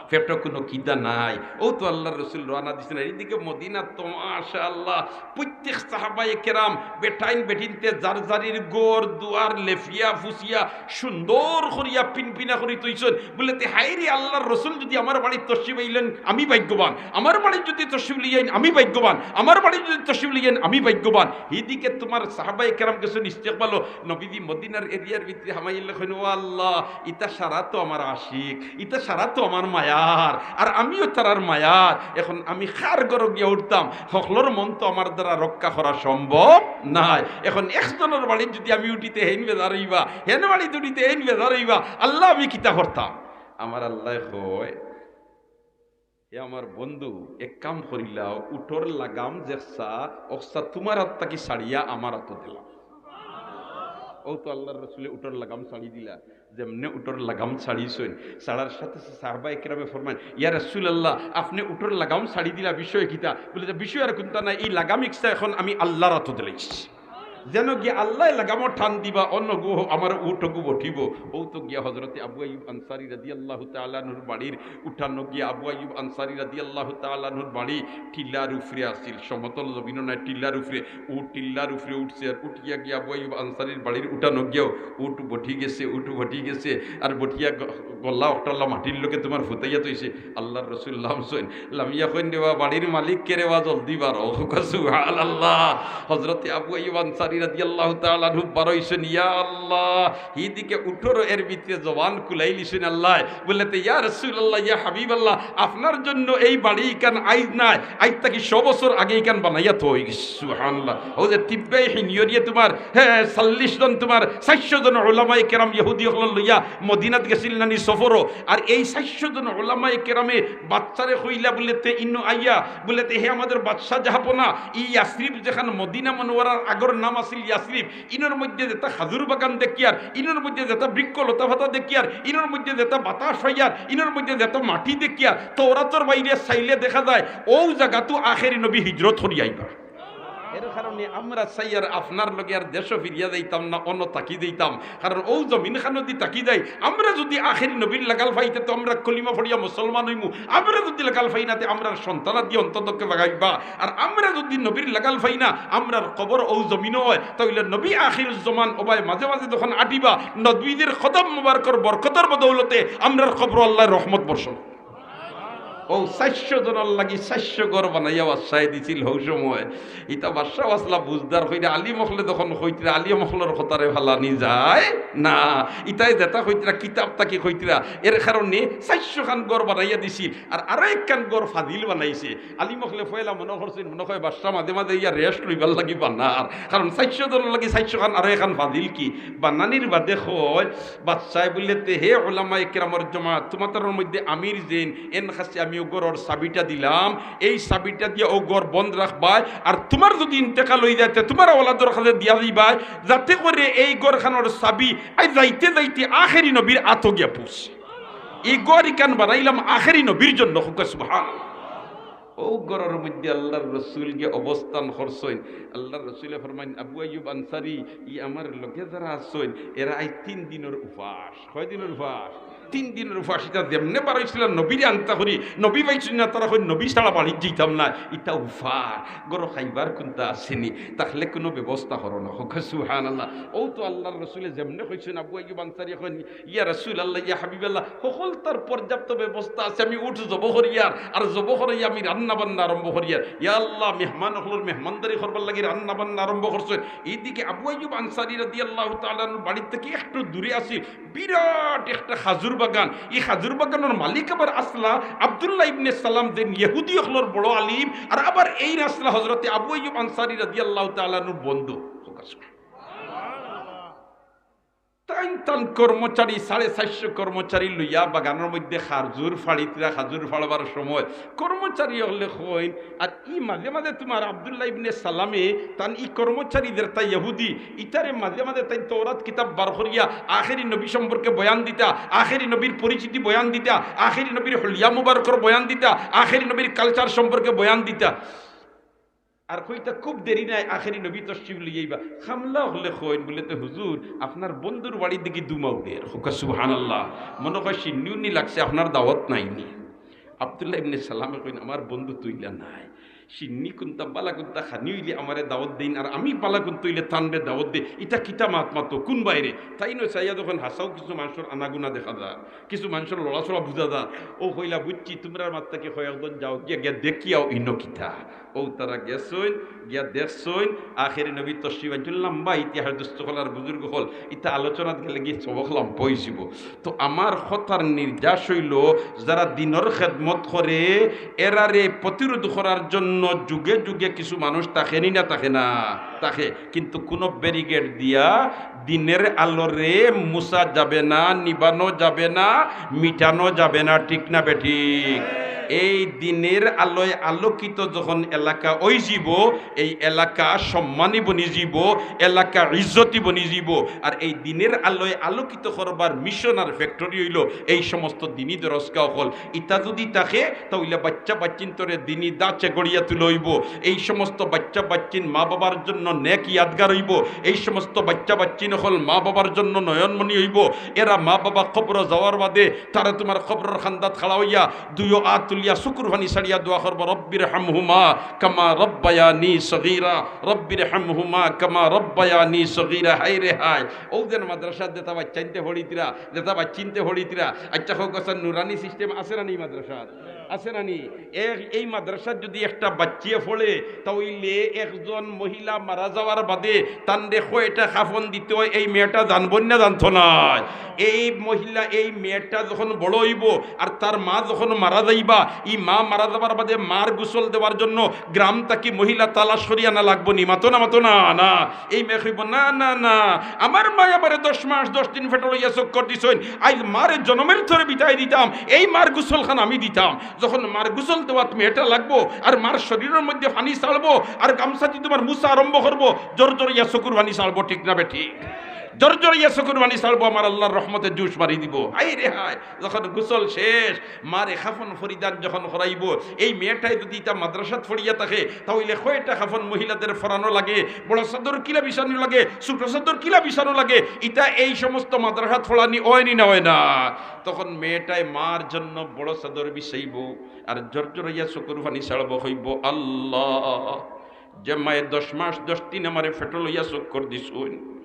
পেটো কুনু খিদা নাই। অউ তো আল্লার রসুল রওয়ানা দিছইন। আর ইদিকে মদিনাত তো মাশাআল্লাহ, প্রত্যেক প্রত্যেক সাহাবায়ে কেরাম বেটাইন বেটিন্তে যার যারির ঘর দুয়ার লেফিয়া ফুসিয়া সুন্দর করিয়া পিনপিনা করি থইছইন। বুলে, "তে হায় রে, আল্লাহর রসুল যুদি আমার বাড়িত তশরিফ আইলেন, আমি ভাগ্যবান। আমার বাড়িত যুদি তশরিফ লইয়া আইন, আমি ভাগ্যবান। আমার বাড়িত যুদি তশরিফ লইয়া আইন, আমি ভাগ্যবান।" হিদিকে তুমার সাহাবায়ে কেরাম গেছইন ইস্তেকবালো, নবীজি মদিনার এরিয়ার ভিতরে হামাইলে কইন, "ও আল্লাহ, ইতা সারা তো আমার আশিক, ইতা সারা তো আমার মায়ার, আর আমিও তারার মায়ার। এখন আমি কার ঘরো গিয়া উঠতাম? হকলর মন তো আমার দ্বারা রক্ষা করা সম্ভব নায়। এখন একজনর বাড়িত যুদি আমি উঠিতে হেইন বেজার অইবা, হেন বাড়িত উঠিতে হেইন বেজার অইবা, আল্লাহ, আমি কিতা করতাম?" আমার আল্লায় কয়, "এ আমার বন্ধু, এক কাম করিলাও, উটর লাগাম যেকছা, অকছা তুমার আত থাকি ছাড়িয়া আমার আতো দিলাও।" অউ তো আল্লাহর রসুলে উটর লাগাম ছাড়ি দিলা। যেমনে উটর লাগাম ছাড়িছইন, ছাড়ার সাথে সাথে সাহাবায়ে কেরামে ফরমাইন, "ইয়া রাসূলুল্লাহ, আপনে উটর লাগাম ছাড়ি দিলা, বিষয় কিতা?" বুলে, "যে বিষয় আর কুন্তা নায়, ই লাগাম ইকছা এখন আমি আল্লাহর আতো দিলাইছি।" যেন গিয়া আল্লায় লাগামো টান দিবা, অনো গু আমার উটগু বঠিবো। অউ তো গিয়া হজরতে আবু আইয়ুব আনসারী রাদিয়াল্লাহু তাআলা আনহুর বাড়ির উঠানো গিয়া আবু আইয়ুব আনসারী রাদিয়াল্লাহু তাআলা আনহুর বাড়ি টিলার উপরে আছিল, সমতল জমিনও নায়, টিলার উপরে। উট টিলার উপরে উঠছে, আর উঠিয়া গিয়া আবু আইয়ুব আনসারীর বাড়ির উঠানো গিয়াও উট বঠি গেছে, উট বঠি গেছে, আর বঠিয়া গ-, গলা অকটাল্লা মাটির লগে তুমার ফুতাইয়া থইছে। আল্লাহর রসুল লামছইন, লামিয়া কইন, "রে বা, বাড়ির মালিক কে রে বা, জলদি বারো।" সুবহানাল্লাহ। হজরতে আবু আইয়ুব আনসারী রাদিয়াল্লাহু তাআলা আনহু বারইছইন, ইয়া আল্লাহ, হিদিকে উটর এর ভিতরে জবান খুলাইলিছইন আল্লায়। বুলে, "তে ইয়া রাসূলুল্লাহ, ইয়া হাবিবাল্লাহ, আপনার জন্য এই বাড়ি ইখান আইজ নায়, আইজ থাকি শ বছর আগে ইখান বানাইয়া থই গেছি।" সুবহানাল্লাহ। অউ যে তিব্বে হিনিয়রিয়ে তুমার, হে, চল্লিশ জন তুমার, চাইরশো জন উলামায়ে কেরাম ইহুদি অকলরে লইয়া মদিনাত গেছিল নানি সফরো। আর এই চাইরশো জন উলামায়ে কেরামে বাদশারে কইলা বুলে, "তে ইনো আইয়া বুলে, তে হে আমাদের বাদশা জাহাপনা, ই ইয়াসরিব যেখান মদিনা মনোয়ারার আগর নাম আছিল ইয়াসরিব, ইনোর মধ্যে যেতা খাজুর বাগান দেখিয়ার, ইনোর মধ্যে যেতা বৃক্ষ লতা পাতা দেখিয়ার, ইনোর মধ্যে যেতা বাতাস অইয়ার, ইনোর মধ্যে যেতা মাটি দেখিয়ার, তওরাতর বাইরে চাইলে দেখা যায় অউ জাগাত আখেরি নবী হিজরত করি আইবা। এর কারণে আমরা চাইয়ার আপনার লগে আর দেশো ফিরিয়া যাইতাম না, অনো থাকি যাইতাম। কারণ অউ জমিন খানো দি থাকি যাই, আমরা যুদি আখেরি নবীর লাগাল পাইতে তো আমরা কলিমা পড়িয়া মুসলমান অইমু। আমরা যুদি লাগাল পাই না, তে আমরার সন্তানাদি অন্ততকে বাগাইবা। আর আমরা যুদি নবীর লাগাল পাই না, আমরার কবর অউ জমিনো অয়, তাইলে নবী আখিরুজ্জমান অবায় মাঝে মাঝে যখন আটিবা, নবীজির কদম মুবারকর বরকতর বদৌলতে আমরার কবরো আল্লায় রহমত বর্ষণ। অউ চাইরশো জনর লাগি চাইরশো ঘর বানাইয়া বাদশায় দিছিল হউ সময়। ইতা বাদশা আছলা বুঝদার কইরা আলিম অকলে যখন কইতরা, আলিম অকলর কথারে ফালানি যায় না। ইতায় যেতা কইতরা, কিতাব থাকি কইতরা। এর কারণে চাইরশো খান ঘর বানাইয়া দিছিল। আর আরো একখান ঘর ফাজিল বানাইছে। আলিম অকলে পয়লা মনো করছইন, মনো কয় বাদশা মাঝে মাঝে ইয়া rest লইবার লাগি বানার। কারণ চাইরশো জনর লাগি চাইরশো খান, আরো একখান ফাজিল কি বানানির বাদে কয়, বাদশায় বুলে, "তে হে উলামায়ে কেরামর জমাত, তুমাতারর মধ্যে আমির যেইন, এন কাছে আমি অউ ঘরর চাবিটা দিলাম, এই চাবিটা দিয়া অউ ঘর বন্ধ রাখবায়, আর তুমার যুদি ইন্তেকাল অই যায়, তে তুমার আওলাদর কাছে দিয়া দিবায়, যাতে করে এই ঘরখানর চাবি আইজ যাইতে যাইতে আখেরি নবীর আতো গিয়া পৌঁছে। ই ঘর ইখান বানাইলাম আখেরি নবীর জন্য।" কউক্কা সুবহানাল্লাহ। অউ ঘরর মধ্যে আল্লাহর রসুল গিয়া অবস্থান করছইন। আল্লাহর রসুলে ফরমাইন, "আবু আইয়ুব আনসারী, ই আমার লগে যারা আছইন, এরা আইজ তিন দিনর উপাস।" কয় দিনর উপাস? তিন দিনর উপাস। ইতা যেমনে বারইছিলা নবীরে আনতা করি, নবী পাইছইন না, তারা কইন, "নবী ছাড়া বাড়িত যাইতাম না।" ইতা উপাস। ঘরো খাইবার কুন্তা আছেনি, তাইলে কুনু ব্যবস্থা করো না। কউক্কা সুবহানাল্লাহ। অউ তো আল্লাহর রসুলে যেমনে কইছইন, আবু আইয়ুব আনসারী কইন, "ইয়া রাসূলুল্লাহ, ইয়া হাবিবাল্লাহ, হকলতার পর্যাপ্ত ব্যবস্থা আছে, আমি উট জবো করিয়ার, আর জবো করিয়া আমি রান্না বান্না আরম্ভ করিয়ার। ইয়া আল্লাহ, মেহমান অকলর মেহমানদারি করবার লাগি রান্না বান্না আরম্ভ করছইন।" ইদিকে আবু আইয়ুব আনসারী রাদিয়াল্লাহু তাআলা আনহুর বাড়ি থাকি একটু দূরে আছিল বিরাট একটা খাজুর বাগান। ই খাজুর বাগানর মালিক আবার আছলা আব্দুল্লাহ ইবনে সালাম, যেইন ইহুদি অকলর বড় আলিম, আর আবার এইন আছলা হজরতে আবু আইয়ুব আনসারী রাদিয়াল্লাহু তাআলা আনহুর বন্ধু। তাইন তান কর্মচারী, সাড়ে চাইরশো কর্মচারী লইয়া বাগানর মধ্যে খাজুর ফাড়িতরা, খাজুর ফাড়বার সময় কর্মচারী অকলে কইন, আর ই মাঝে মাঝে তুমার আব্দুল্লাহ ইবনে সালামে তান ই কর্মচারী যেতা ইহুদি, ইতারে মাঝে মাঝে তাইন তওরাত কিতাব বার করিয়া আখেরি নবী সম্পর্কে বয়ান দিতা, আখেরি নবীর পরিচিতি বয়ান দিতা, আখেরি নবীর হুলিয়া মুবারকর বয়ান দিতা, আখেরি নবীর culture সম্পর্কে বয়ান দিতা। আর কইতা, "খুব দেরি নাই, আখেরি নবী তশরিফ লইয়া আইবা।" কামলা অকলে কইন বুলে, "তে হুজুর, আপনার বন্ধুর বাড়িত দেখি ধুমা উঠের।" কউক্কা সুবহানাল্লাহ। মনো কয় শিন্নি উন্নি লাগছে, আপনার দাওয়াত নাইনি। আব্দুল্লাহ ইবনে সালামে কইন, "আমার বন্ধু তো ইলা নায়, শিন্নি কুন্তা বালা কুন্তা খানি অইলে আমারে দাওয়াত দেইন, আর আমি বালা কুন্তা অইলে তানরে দাওয়াত দেই। ইতা কিতা মাত মাতো, কুন বাইরে? তাইন চাইয়া দেখইন হাছাউ কিছু মানষর আনাগুনা দেখা যার, কিছু মানষর লড়াচড়া বুঝা যার। অউ কইলা, "বুঝছি, তুমরার মাঝ থাকি কয়েকজন যাও গিয়া, গিয়া দেখিয়াও ইনো কিতা।" অউ তারা গেছইন, গিয়া দেখছইন, আখেরি নবী তশরিফ আনছইন। লাম্বা ইতিহাস, দুস্ত অকল আর বুজুর্গ অকল, ইতা আলোচনাত গেলেগি সবক লাম্বা অইযিবো। তো আমার কথার নির্যাস অইলো, যারা দিনর খেদমত করে, এরারে প্রতিরোধ করার জন্য যুগে যুগে কিছু মানুষ থাকে নি না, থাকে না? থাকে। কিন্তু কুনু ব্যারিকেড দিয়া দিনের আলোরে মুছা যাবে না, নিবানো যাবে না, মিটানো যাবে না, ঠিক না বেঠিক? এই দিনের আলোয় আলোকিত যখন এলাকা অইযিবো, এই এলাকা সম্মানী বনিযিবো, এলাকা ইজ্জতি বনিযিবো। আর এই দিনের আলোয় আলোকিত করবার মিশন আর ফ্যাক্টরি অইলো এই সমস্ত দিনী দরসগাহ অকল। ইতা যুদি থাকে, তা অইলে বাইচ্চা বাইচ্চিন্তরে দিনী ধাঁচে গড়িয়া তুলা অইবো। এই সমস্ত বাইচ্চা বাইচ্চিন মা বাবার জন্য নেক ইয়াদগার অইবো। এই সমস্ত বাইচ্চা বাইচ্চিন অকল মা বাবার জন্য নয়নমণি অইবো। এরা মা বাবা কবরো যাওয়ার বাদে তারা তুমার কবরর কান্দাত খাড়া অইয়া দুইও আত তুলিয়া চকুর পানি ছাড়িয়া দোয়া করবো, "রব্বির হামহুমা কামা রব্বায়ানি সগীরা, রব্বির হামহুমা কামা রব্বায়ানি সগীরা।" হায় রে হায়, অউ যেন মাদ্রাসাত যেতা বাইচ্চাইন্তে পড়িতরা, যেতা বাইচ্চিন্তে পড়িতরা। আইচ্ছা, কউক্কা ছাইন, নুরানি সিস্টেম আছে না নি মাদ্রাসাত? আছে না নি? এ-, এই মাদ্রাসাত যুদি একটা বাইচ্চিয়ে পড়ে, তা অইলে একজন মহিলা মারা যাওয়ার বাদে তানরে কয়টা কাফন দিতো অয়, এই মেয়েটা জানবো না, জানতো নায়? এই মহিলা, এই মেয়েটা যখন বড় অইবো আর তার মা যখন মারা যাইবা, ই মা মারা যাবার বাদে মার গোসল দেওয়ার জন্য গ্রাম থাকি মহিলা তালাশ করি আনা লাগবো নি? মাতো না, মাতো না, না। এই মেয়ে কইবো, "না, না, না, আমার মায় আমারে দশ মাস দশ দিন পেটো লইয়া চক্কর দিছইন, আইজ মারে জনমের থরে বিদায় দিতাম, এই মার গোসলখান আমি দিতাম।" যখন মার গোসল দেওয়াত মেয়েটা লাগবো আর মার শরীরর মধ্যে পানি ছাড়বো আর গামছা দি তুমার মুছা আরম্ভ করবো, জরজরাইয়া চকুর পানি ছাড়বো, ঠিক না বেঠিক? জরজরাইয়া চকুর পানি ছাড়বো, আমার আল্লার রহমতে জোশ মারি দিবো। হায় রে হায়, যখন গোসল শেষ, মারে কাফন পরিধান যখন করাইবো, এই মেয়েটায় যুদি ইতা মাদ্রাসাত পড়িয়া থাকে, তা অইলে কয়টা কাফন মহিলাদের পরানো লাগে, বড় চাদর কিলা বিছানো লাগে, ছোট চাদর কিলা বিছানো লাগে, ইতা এই সমস্ত মাদ্রাসাত পড়ানি অয় নি না অয় না? তখন মেয়েটায় মার জন্য বড় চাদর বিছাইবো, আর জরজরাইয়া চকুর পানি ছাড়বো, কইবো, "আল্লাহ, যে মায়ে দশ মাস দশ দিন আমারে পেটো লইয়া চক্কর দিছইন,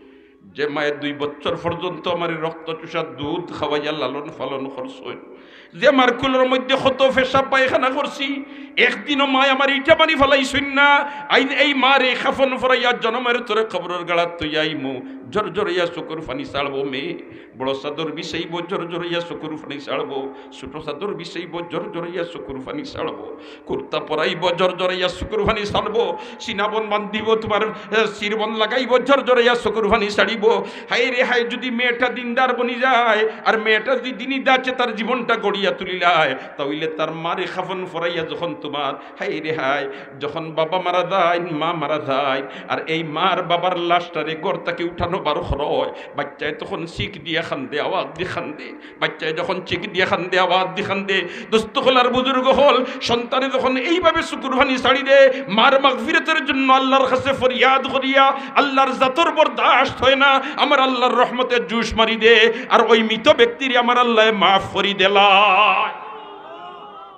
যে মায়ে দুই বছর পর্যন্ত আমারে রক্ত চুষা দুধ খাওয়াইয়া লালন পালন করছইন, যে মার কুলর মধ্যে কত পেশাব পায়খানা করছি, একদিনও মায় আমারে ইটা মারি ফালাইছইন না, আইজ এই মারে কাফন পরাইয়া জনমের থরে কবরর গাড়াত থইয়া আইমু, জরজরাইয়া চকুর পানি ছাড়বো মেয়ে।" বড় চাদর বিছাইবো, জরজরাইয়া চকুর পানি ছাড়বো। ছোট চাদর বিছাইবো, জরজরাইয়া চকুর পানি ছাড়বো। কুর্তা পরাইবো, জরজরাইয়া চকুর পানি ছাড়বো। সিনাবন বান্ধিবো, তুমার, এ, শিরবন লাগাইবো, জরজরাইয়া চকুর পানি ছাড়িবো। হায় রে হায়, যুদি মেয়েটা দিনদার বনি যায়, আর মেয়েটা যুদি দিনী ধাঁচে তার জীবনটা গড়িয়া তুলিলায়, তা অইলে তার মারে কাফন পরাইয়া যখন তুমার, হায় রে হায়, যখন বাবা মারা যাইন, মা মারা যাইন, আর এই মার বাবার লাশটারে ঘর থাকি উঠানো বার করা অয়, বাইচ্চায় তখন চিক দিয়া কান্দে, আওয়াজ দি কান্দে। বাইচ্চায় যখন চিক দিয়া কান্দে, আওয়াজ দি কান্দে, দুস্ত অকল আর বুজুর্গ অকল, সন্তানে যখন এইভাবে চকুর পানি ছাড়ি দে, মার মাগফিরাতর জন্য আল্লার কাছে ফরিয়াদ করিয়া, আল্লার জাতর বরদাস্ত অয় না, আমার আল্লার রহমতে জোশ মারি দে, আর ওই মৃত ব্যক্তিরে আমার আল্লায় মাফ করি দিলা।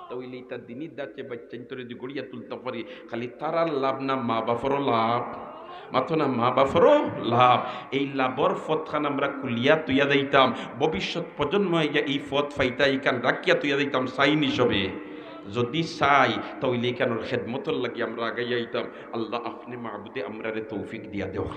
তা অইলে ইতা দিনী ধাঁচে বাইচ্চাইন্তরে যুদি গড়িয়া তুলতা পারি, খালি তারার লাভ না, মা বাপরও লাভ। মাতো না, মা বাপরও লাভ। এই লাভর পথখান আমরা খুলিয়া থইয়া যাইতাম, ভবিষ্যৎ প্রজন্ম আইয়া এই পথ পাইতা, ইখান রাখিয়া থইয়া যাইতাম সাইন হিসাবে। যুদি চাই, তা অইলে ইখানর খেদমতর লাগি আমরা আগাইয়া আইতাম। আল্লাহ, আপনে মাবুদে আমরারে তৌফিক দিয়া দেও।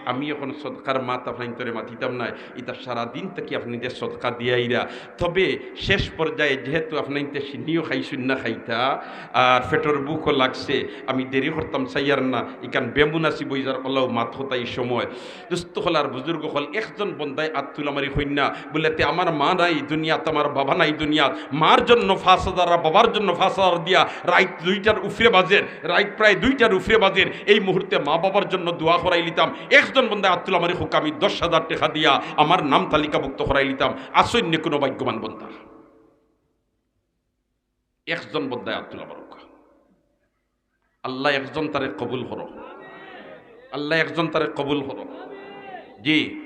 আমি অখন সদকার মাত আপনাইন্তরে মাতিতাম নায়, ইতা সারাদিন থাকি আপনাইন্তে সদকা দিয়া আইরা। তবে শেষ পর্যায়ে যেহেতু আপনাইন্তে শিন্নিও খাইছইন না খাইতা, আর পেটর ভুকও লাগছে, আমি দেরি করতাম চাইয়ার না, ইখান বেমুনাসিব অইযার অলাউ মাত কথা ই সময়। দুস্ত অকল আর বুজুর্গ অকল, একজন বন্দায় আত তুলা মারি কইন না, বুলে, "তে আমার মা নাই দুনিয়াত, আমার বাবা নাই দুনিয়াত, মার জন্য পাঁচ হাজার আর বাবার জন্য পাঁচ হাজার দিয়া রাইত দুইটার উপরে বাজের, রাইত প্রায় দুইটার উপরে বাজের, এই মুহূর্তে মা বাবার জন্য দোয়া করাইলিতাম।" একজন বন্দায় আত তুলা মারি কউক্কা, "আমি দশ হাজার টেকা দিয়া আমার নাম তালিকাভুক্ত করাইলিতাম।" আছইন নি কুনু ভাগ্যবান বন্দা? একজন বন্দায় আত তুলা মারউক্কা। আল্লাহ একজন তারে কবুল করো, আল্লাহ একজন তারে কবুল করো। জি,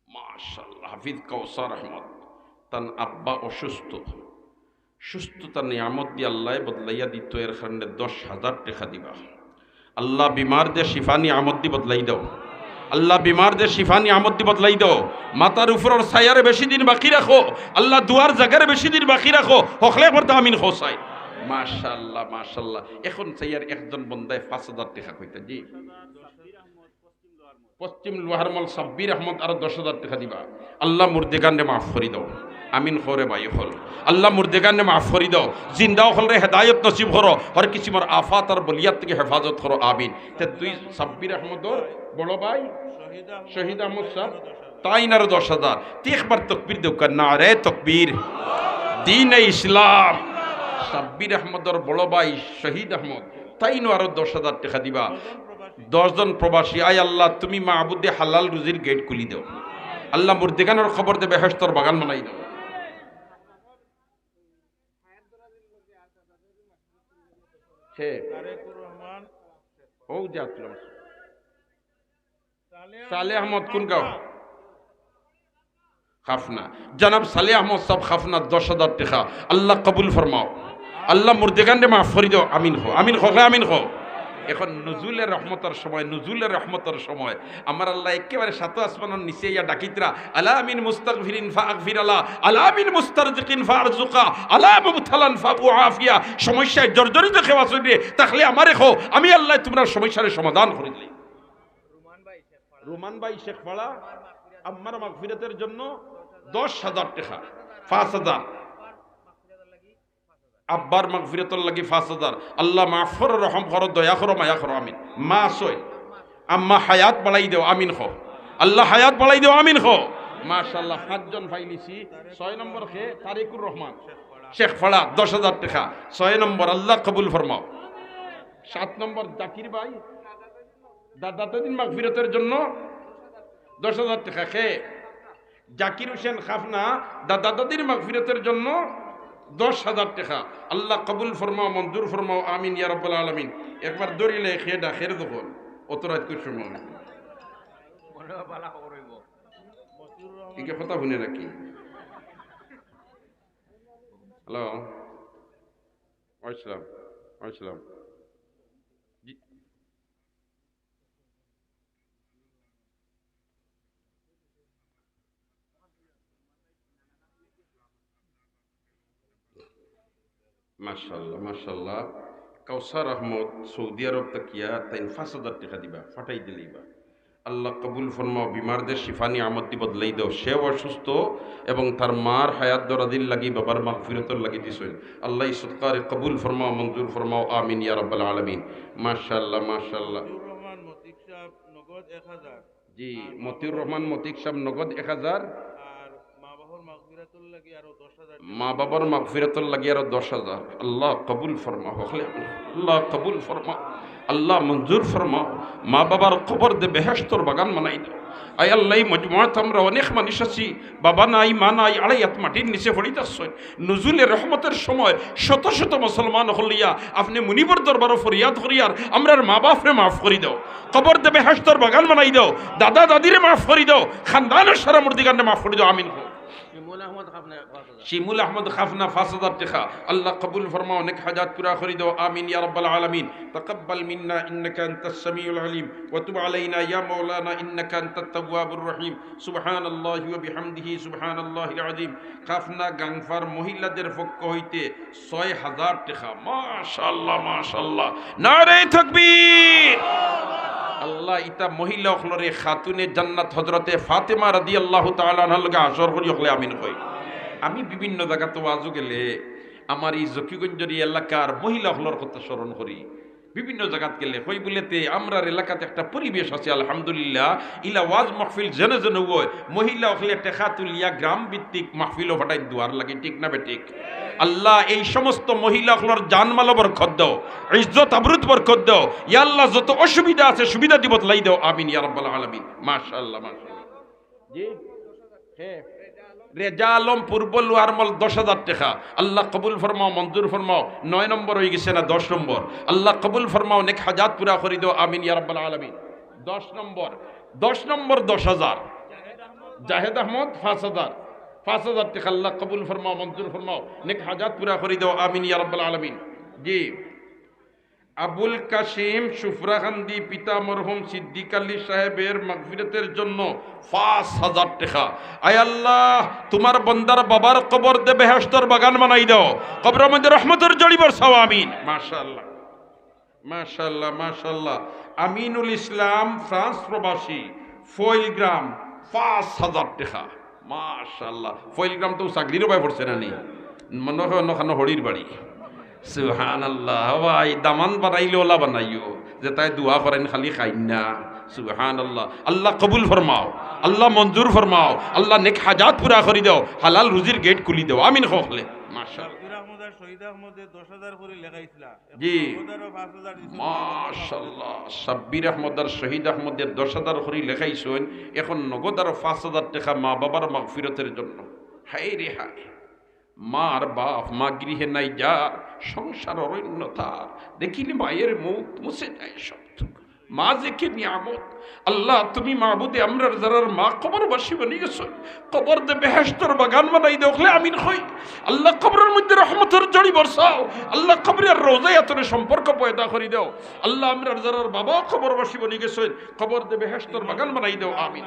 মাশাআল্লাহ, হাফিজ কাউসার আহমদ। তান আব্বা অসুস্থ, সুস্থতার নিয়ামত দি আল্লায় বদলাইয়া দিতো, এর কারণে দশ হাজার টেকা দিবা। আল্লাহ, বিমারদে শিফা নিয়ামত দি বদলাই দেও। আল্লাহ, বিমারদে শিফা নিয়ামত দি বদলাই দেও। মাথার উপরর ছায়ারে বেশি দিন বাকি রাখো। আল্লাহ, দুয়ার জাগারে বেশি দিন বাকি রাখো। হকলে একবার তো আমিন কও চাই। মাশাআল্লাহ, মাশাআল্লাহ। এখন চাইয়ার একজন বন্দায় পাঁচ হাজার টেকা কইতা, জি। পশ্চিম লোহারমল সাব্বির আহমদ আরো দশ হাজার টেকা দিবা। আল্লাহ, মুর্দেগানরে মাফ করি দেও। আমিন কও রে ভাই অকল। আল্লাহ, মুর্দেগানরে মাফ করি দেও। জিন্দা অকলরে হেদায়ত নসিব করো। হর কিসিমর আফাত আর বলিয়াত থাকি হেফাজত করো। আমিন। তে দুই সাব্বির আহমদর বড় ভাই শহীদ আহমদ সাহেব, তাইন আরো দশ হাজার। তে একবার তকবীর দেউক্কা, নারে তকবীর। দ্বীনে ইসলাম। সাব্বির আহমদর বড় ভাই শহীদ আহমদ, তাইনও আরো দশ হাজার টেকা দিবা। দশ জন প্রবাসী, আয় আল্লাহ, তুমি মাবুদে হালাল রুজির গেট খুলি দেও। আল্লাহ, মুর্দেগানর কবরদে বেহেশতর বাগান বানাই দেও। হে। তারেকুর রহমান। ও যে আব্দুল রহমান। সালে আহমদ কোন গাঁও? খাফনা। জনাব সালে আহমদ সাহেব খাফনা, দশ হাজার টেকা। আল্লাহ কবুল ফরমাও। আল্লাহ মুর্দেগানরে মাফ করি দেও। আমিন কও, আমিন কও, আমিন কও। এখন নুজুলে রহমতর সময়, নুজুলে রহমতর সময়। আমার আল্লাহ একেবারে সাত আসমানর নিচে ইয়া ডাকিতরা, আলা মিন মুস্তাগফিরিন ফাগফির আলা, আলা মিন মুস্তারজিকিন ফারজুকা, আলা মুবতালান ফাউআফিয়া। সমস্যায় জর্জরিত কেউ আছইন রে, তাহলে আমারে কও, আমি আল্লাহ তুমরার সমস্যারে সমাধান করি দিলাই। রুমান ভাই শেখপাড়া, আম্মার মাগফিরাতের জন্য দশ হাজার টেকা, পাঁচ হাজার। আব্বার মাগফিরাতর লাগি পাঁচ হাজার। আল্লাহ মাফ করো, রহম করো, দয়া করো, মায়া করো, আমিন। মা আছইন, আম্মা হায়াত বাড়াই দেও, আমিন কও। আল্লাহ হায়াত বাড়াই দেও, আমিন কও। মাশাআল্লাহ, পাঁচজন পাইলিছি। ছয় নম্বর কে? তারেকুর রহমান, শেখপাড়া, দশ হাজার টেকা। ছয় নম্বর, আল্লাহ কবুল ফরমাও। সাত নম্বর জাকির ভাই, দাদা দাদির মাগফিরাতের জন্য দশ হাজার টেকা। কে? জাকির হোসেন খাফনা, দাদা দাদির মাগফিরাতের জন্য দশ হাজার টেকা। আল্লাহ কবুল ফরমাও, মঞ্জুর ফরমাও, আমিন ইয়া রাব্বাল আলামিন। একবার ধরিলে খে ডাকের দখল, অত রাইতকুর সময়। ইকে কথা হুনে নাকি? হ্যালো, আসসালাম, আসসালাম। জি। মাশাআল্লাহ, মাশাআল্লাহ। কাউসার আহমদ সৌদি আরব থাকিয়া তাইন পাঁচ হাজার টেকা দিবা, ফাটাই দিলাইবা। আল্লাহ কবুল ফরমাও, বিমারদের শিফা নিয়ামত দি বদলাই দাও। সেও অসুস্থ এবং তার মার হায়াত দরাদির লাগি, বাবার মাগফিরতর লাগি দিছইন। আল্লাহ এই সদকারে কবুল ফরমাও, মঞ্জুর ফরমাও, আমিন ইয়া রাব্বাল আলামিন। মাশাআল্লাহ, মাশাআল্লাহ। মতিউর রহমান মতিক সাহেব নগদ এক হাজার। জি, মতিউর রহমান মতিক সাহেব নগদ এক হাজার। আর মা বাবার মাগফিরাতুর লাগি আরো দশ হাজার। মা বাবার মাগফিরাতুর লাগি আরো দশ হাজার। আল্লাহ কবুল ফরমাও, হকলে আল্লাহ কবুল ফরমাও, আল্লাহ মঞ্জুর ফরমাও। মা বাবার কবরদে বেহেশতর বাগান বানাই দাও। আয় আল্লাহ, এই মজমুয়াত আমরা অনেক মানুষ আছি, বাবা নাই, মা নাই, আড়াই হাত মাটির নিচে পড়িতাছইন। নুজুলে রহমতের সময় শত শত মুসলমান অকল লইয়া আপনে মুনিবর দরবারো ফরিয়াদ করিয়ার, আমরার মা বাপরে মাফ করি দাও, কবরদে বেহেশতর বাগান বানাই দাও, দাদা দাদিরে মাফ করি দাও, খানদানর সারা মুর্দিগানরে মাফ করি দাও। আমিন। শিমুল আহমদ খাফনা পাঁচ হাজার। শিমুল আহমদ খাফনা পাঁচ হাজার টেকা। আল্লাহ কবুল ফরমাও, নেক হাজাত পুরা করি দাও। আমিন ইয়া রাব্বাল আলামিন। তাকাব্বাল মিন্না ইন্নাকা আনতাস সামিউল আলিম ওয়া তুব আলাইনা ইয়া মাওলানা ইন্নাকা আনতাত তাওয়াবুর রহিম। সুবহানাল্লাহি ওয়া বিহামদিহি, সুবহানাল্লাহিল আযীম। খাফনা গাংফার মহিলাদের পক্ষ হইতে ছয় হাজার টেকা। মাশাআল্লাহ, মাশাআল্লাহ। নারে তাকবীর। আল্লাহ, ইতা মহিলা অকলরে খাতুনে জান্নাত হযরতে ফাতেমা রাদিয়াল্লাহু তাআলা আনহার লগে হাশর করি, হকলে আমিন কই। আমি বিভিন্ন জাগাত ওয়াজো গেলে আমার এই জকিগঞ্জের এই এলাকার মহিলা অকলর কথা স্মরণ করি। বিভিন্ন জাগাত গেলে কই বুলে, তে আমরার এলাকাত একটা পরিবেশ আছে, আলহামদুলিল্লাহ, ইলা ওয়াজ মাহফিল যেন যেন অয়, মহিলা অকলে টেকা তুলিয়া গ্রাম ভিত্তিক মাহফিলো ফাটাইন দুয়ার লাগি, ঠিক না বেঠিক? আল্লাহ, এই সমস্ত মহিলা অকলর জানমালো বরকত দাও, ইজ্জত আবরুত বরকত দাও। ইয়া আল্লাহ, যত অসুবিধা আছে সুবিধা দি বদলাই দাও। আমিন ইয়া রাব্বাল আলামিন। মাশাআল্লাহ, মাশাআল্লাহ। জি, হে। রেজা আলম পূর্ব লোহারমল দশ হাজার টেকা। আল্লাহ কবুল ফরমাও, মঞ্জুর ফরমাও। নয় নম্বর অই গেছে না দশ নম্বর? আল্লাহ কবুল ফরমাও, নেক হাজাত পুরা করি দাও। আমিন ইয়া রাব্বাল আলামিন। দশ নম্বর, দশ নম্বর দশ হাজার। জাহেদ আহমদ পাঁচ হাজার। পাঁচ হাজার টেকা আল্লাহ কবুল ফরমাও, মঞ্জুর ফরমাও, নেক হাজাত পুরা করি দেও, আমিন ইয়া রাব্বাল আলামিন। জি, আবুল কাসিম সুফরাকান্দি, পিতা মরহুম সিদ্দিক আলী সাহেবের মাগফিরাতের জন্য পাঁচ হাজার টেকা। আয় আল্লাহ, তুমার বন্দার বাবার কবর দে বেহেশতর বাগান বানাই দেও, কবরর মধ্যে রহমতর জড়ি বরসাও, আমিন। মাশাআল্লাহ, মাশাআল্লাহ, মাশাআল্লাহ। আমিনুল ইসলাম, ফ্রান্স প্রবাসী, ফইলগ্রাম, পাঁচ হাজার টেকা। মাশাআল্লাহ, ফইলগ্রাম তো ছাগলিরও বায় পড়ছে না নি, মনে হয় অন্য খানো হরির বাড়ি। সুবহানাল্লাহ, ভাই, দামান বানাইলে ওলা বানাইও, যে তাই দোয়া করেন, খালি খাইন না। সুবহানাল্লাহ, আল্লাহ কবুল ফরমাও, আল্লাহ মঞ্জুর ফরমাও, আল্লাহ নেক হাজাত পুরা করি দেও, হালাল রুজির গেট খুলি দেও, আমিন কও হকলে। মাশাআল্লাহ। সাব্বির আহমদ আর শহীদ আহমদে দশ হাজার করি লেখাইছিলা। জি। নগদ আরো পাঁচ হাজার দিছে। মাশাআল্লাহ, সাব্বির আহমদ আর শহীদ আহমদে দশ হাজার করি লেখাইছইন, এখন নগদ আরো পাঁচ হাজার টেকা মা বাবার মাগফিরতের জন্য। হায় রে হায়, মার বাপ, মা গৃহে নাই যার, সংসার অরণ্য তার, দেখিলে মায়ের মুখ মুছে যায় সব দুঃখ। মা যে কি নিয়ামত। আল্লাহ, তুমি মাবুদে আমরার যারার মা কবরবাসী বনি গেছইন, কবর দে বেহেশতর বাগান বানাই দেও, হকলে আমিন কই। আল্লাহ, কবরর মধ্যে রহমতর জড়ি বরসাও। আল্লাহ, কবরর রওজায় আতরে সম্পর্ক পয়দা করি দেও। আল্লাহ, আমরার যারার বাবা কবরবাসী বনি গেছইন, কবর দে বেহেশতর বাগান বানাই দেও, আমিন।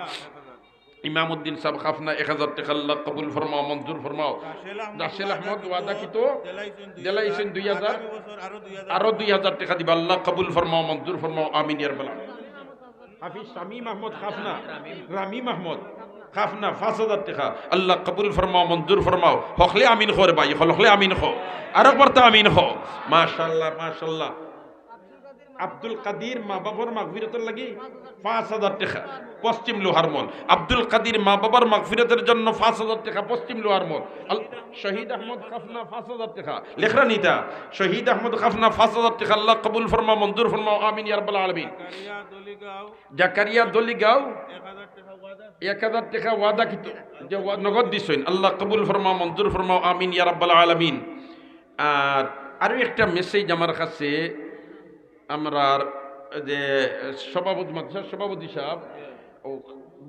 ইমামউদ্দিন সাব খাফনা এক হাজার টেকা আল্লাহ কবুল ফরমাও, মঞ্জুর ফরমাও। রাসেল আহমদ ওয়াদা কিতো দিলাইছইন দুই হাজার, আরো দুই হাজার টেকা দিবা, আল্লাহ কবুল ফরমাও, মঞ্জুর ফরমাও, আমিন ইয়া রাব্বাল আলামিন। হাফিজ শামীম আহমদ খাফনা, রামিম আহমদ খাফনা পাঁচ হাজার টেকা, আল্লাহ কবুল ফরমাও, মঞ্জুর ফরমাও, হকলে আমিন কও রে ভাই, হকলে আমিন কও, আরেকবার তো আমিন কও। মাশাআল্লাহ, মাশাআল্লাহ। আব্দুল কাদির মা বাবার মাগফিরাতের লাগি পাঁচ হাজার টেকা, পশ্চিম লোহার মল। আব্দুল কাদির মা বাবার মাগফিরাতের জন্য পাঁচ হাজার টেকা, পশ্চিম লোহার মল। আল-, শহীদ আহমদ খাফনা পাঁচ হাজার টেকা, লেখরা নিতা। শহীদ আহমদ খাফনা পাঁচ হাজার টেকা, আল্লাহ কবুল ফরমাও, মঞ্জুর ফরমাও, আমিন ইয়া রাব্বাল আলামিন। জাকারিয়া দলিগাঁও, জাকারিয়া দলিগাঁও এক হাজার টেকা ওয়াদা, এক হাজার টেকা ওয়াদা কিতো, যে ওয়া-, নগদ দিছইন, আল্লাহ কবুল ফরমাও, মঞ্জুর ফরমাও, আমিন ইয়া রাব্বাল আলামিন। আর আরো একটা মেসেজ আমার কাছে, আমরার যে সভাপতি, মাদ্রাসার সভাপতি সাব, ও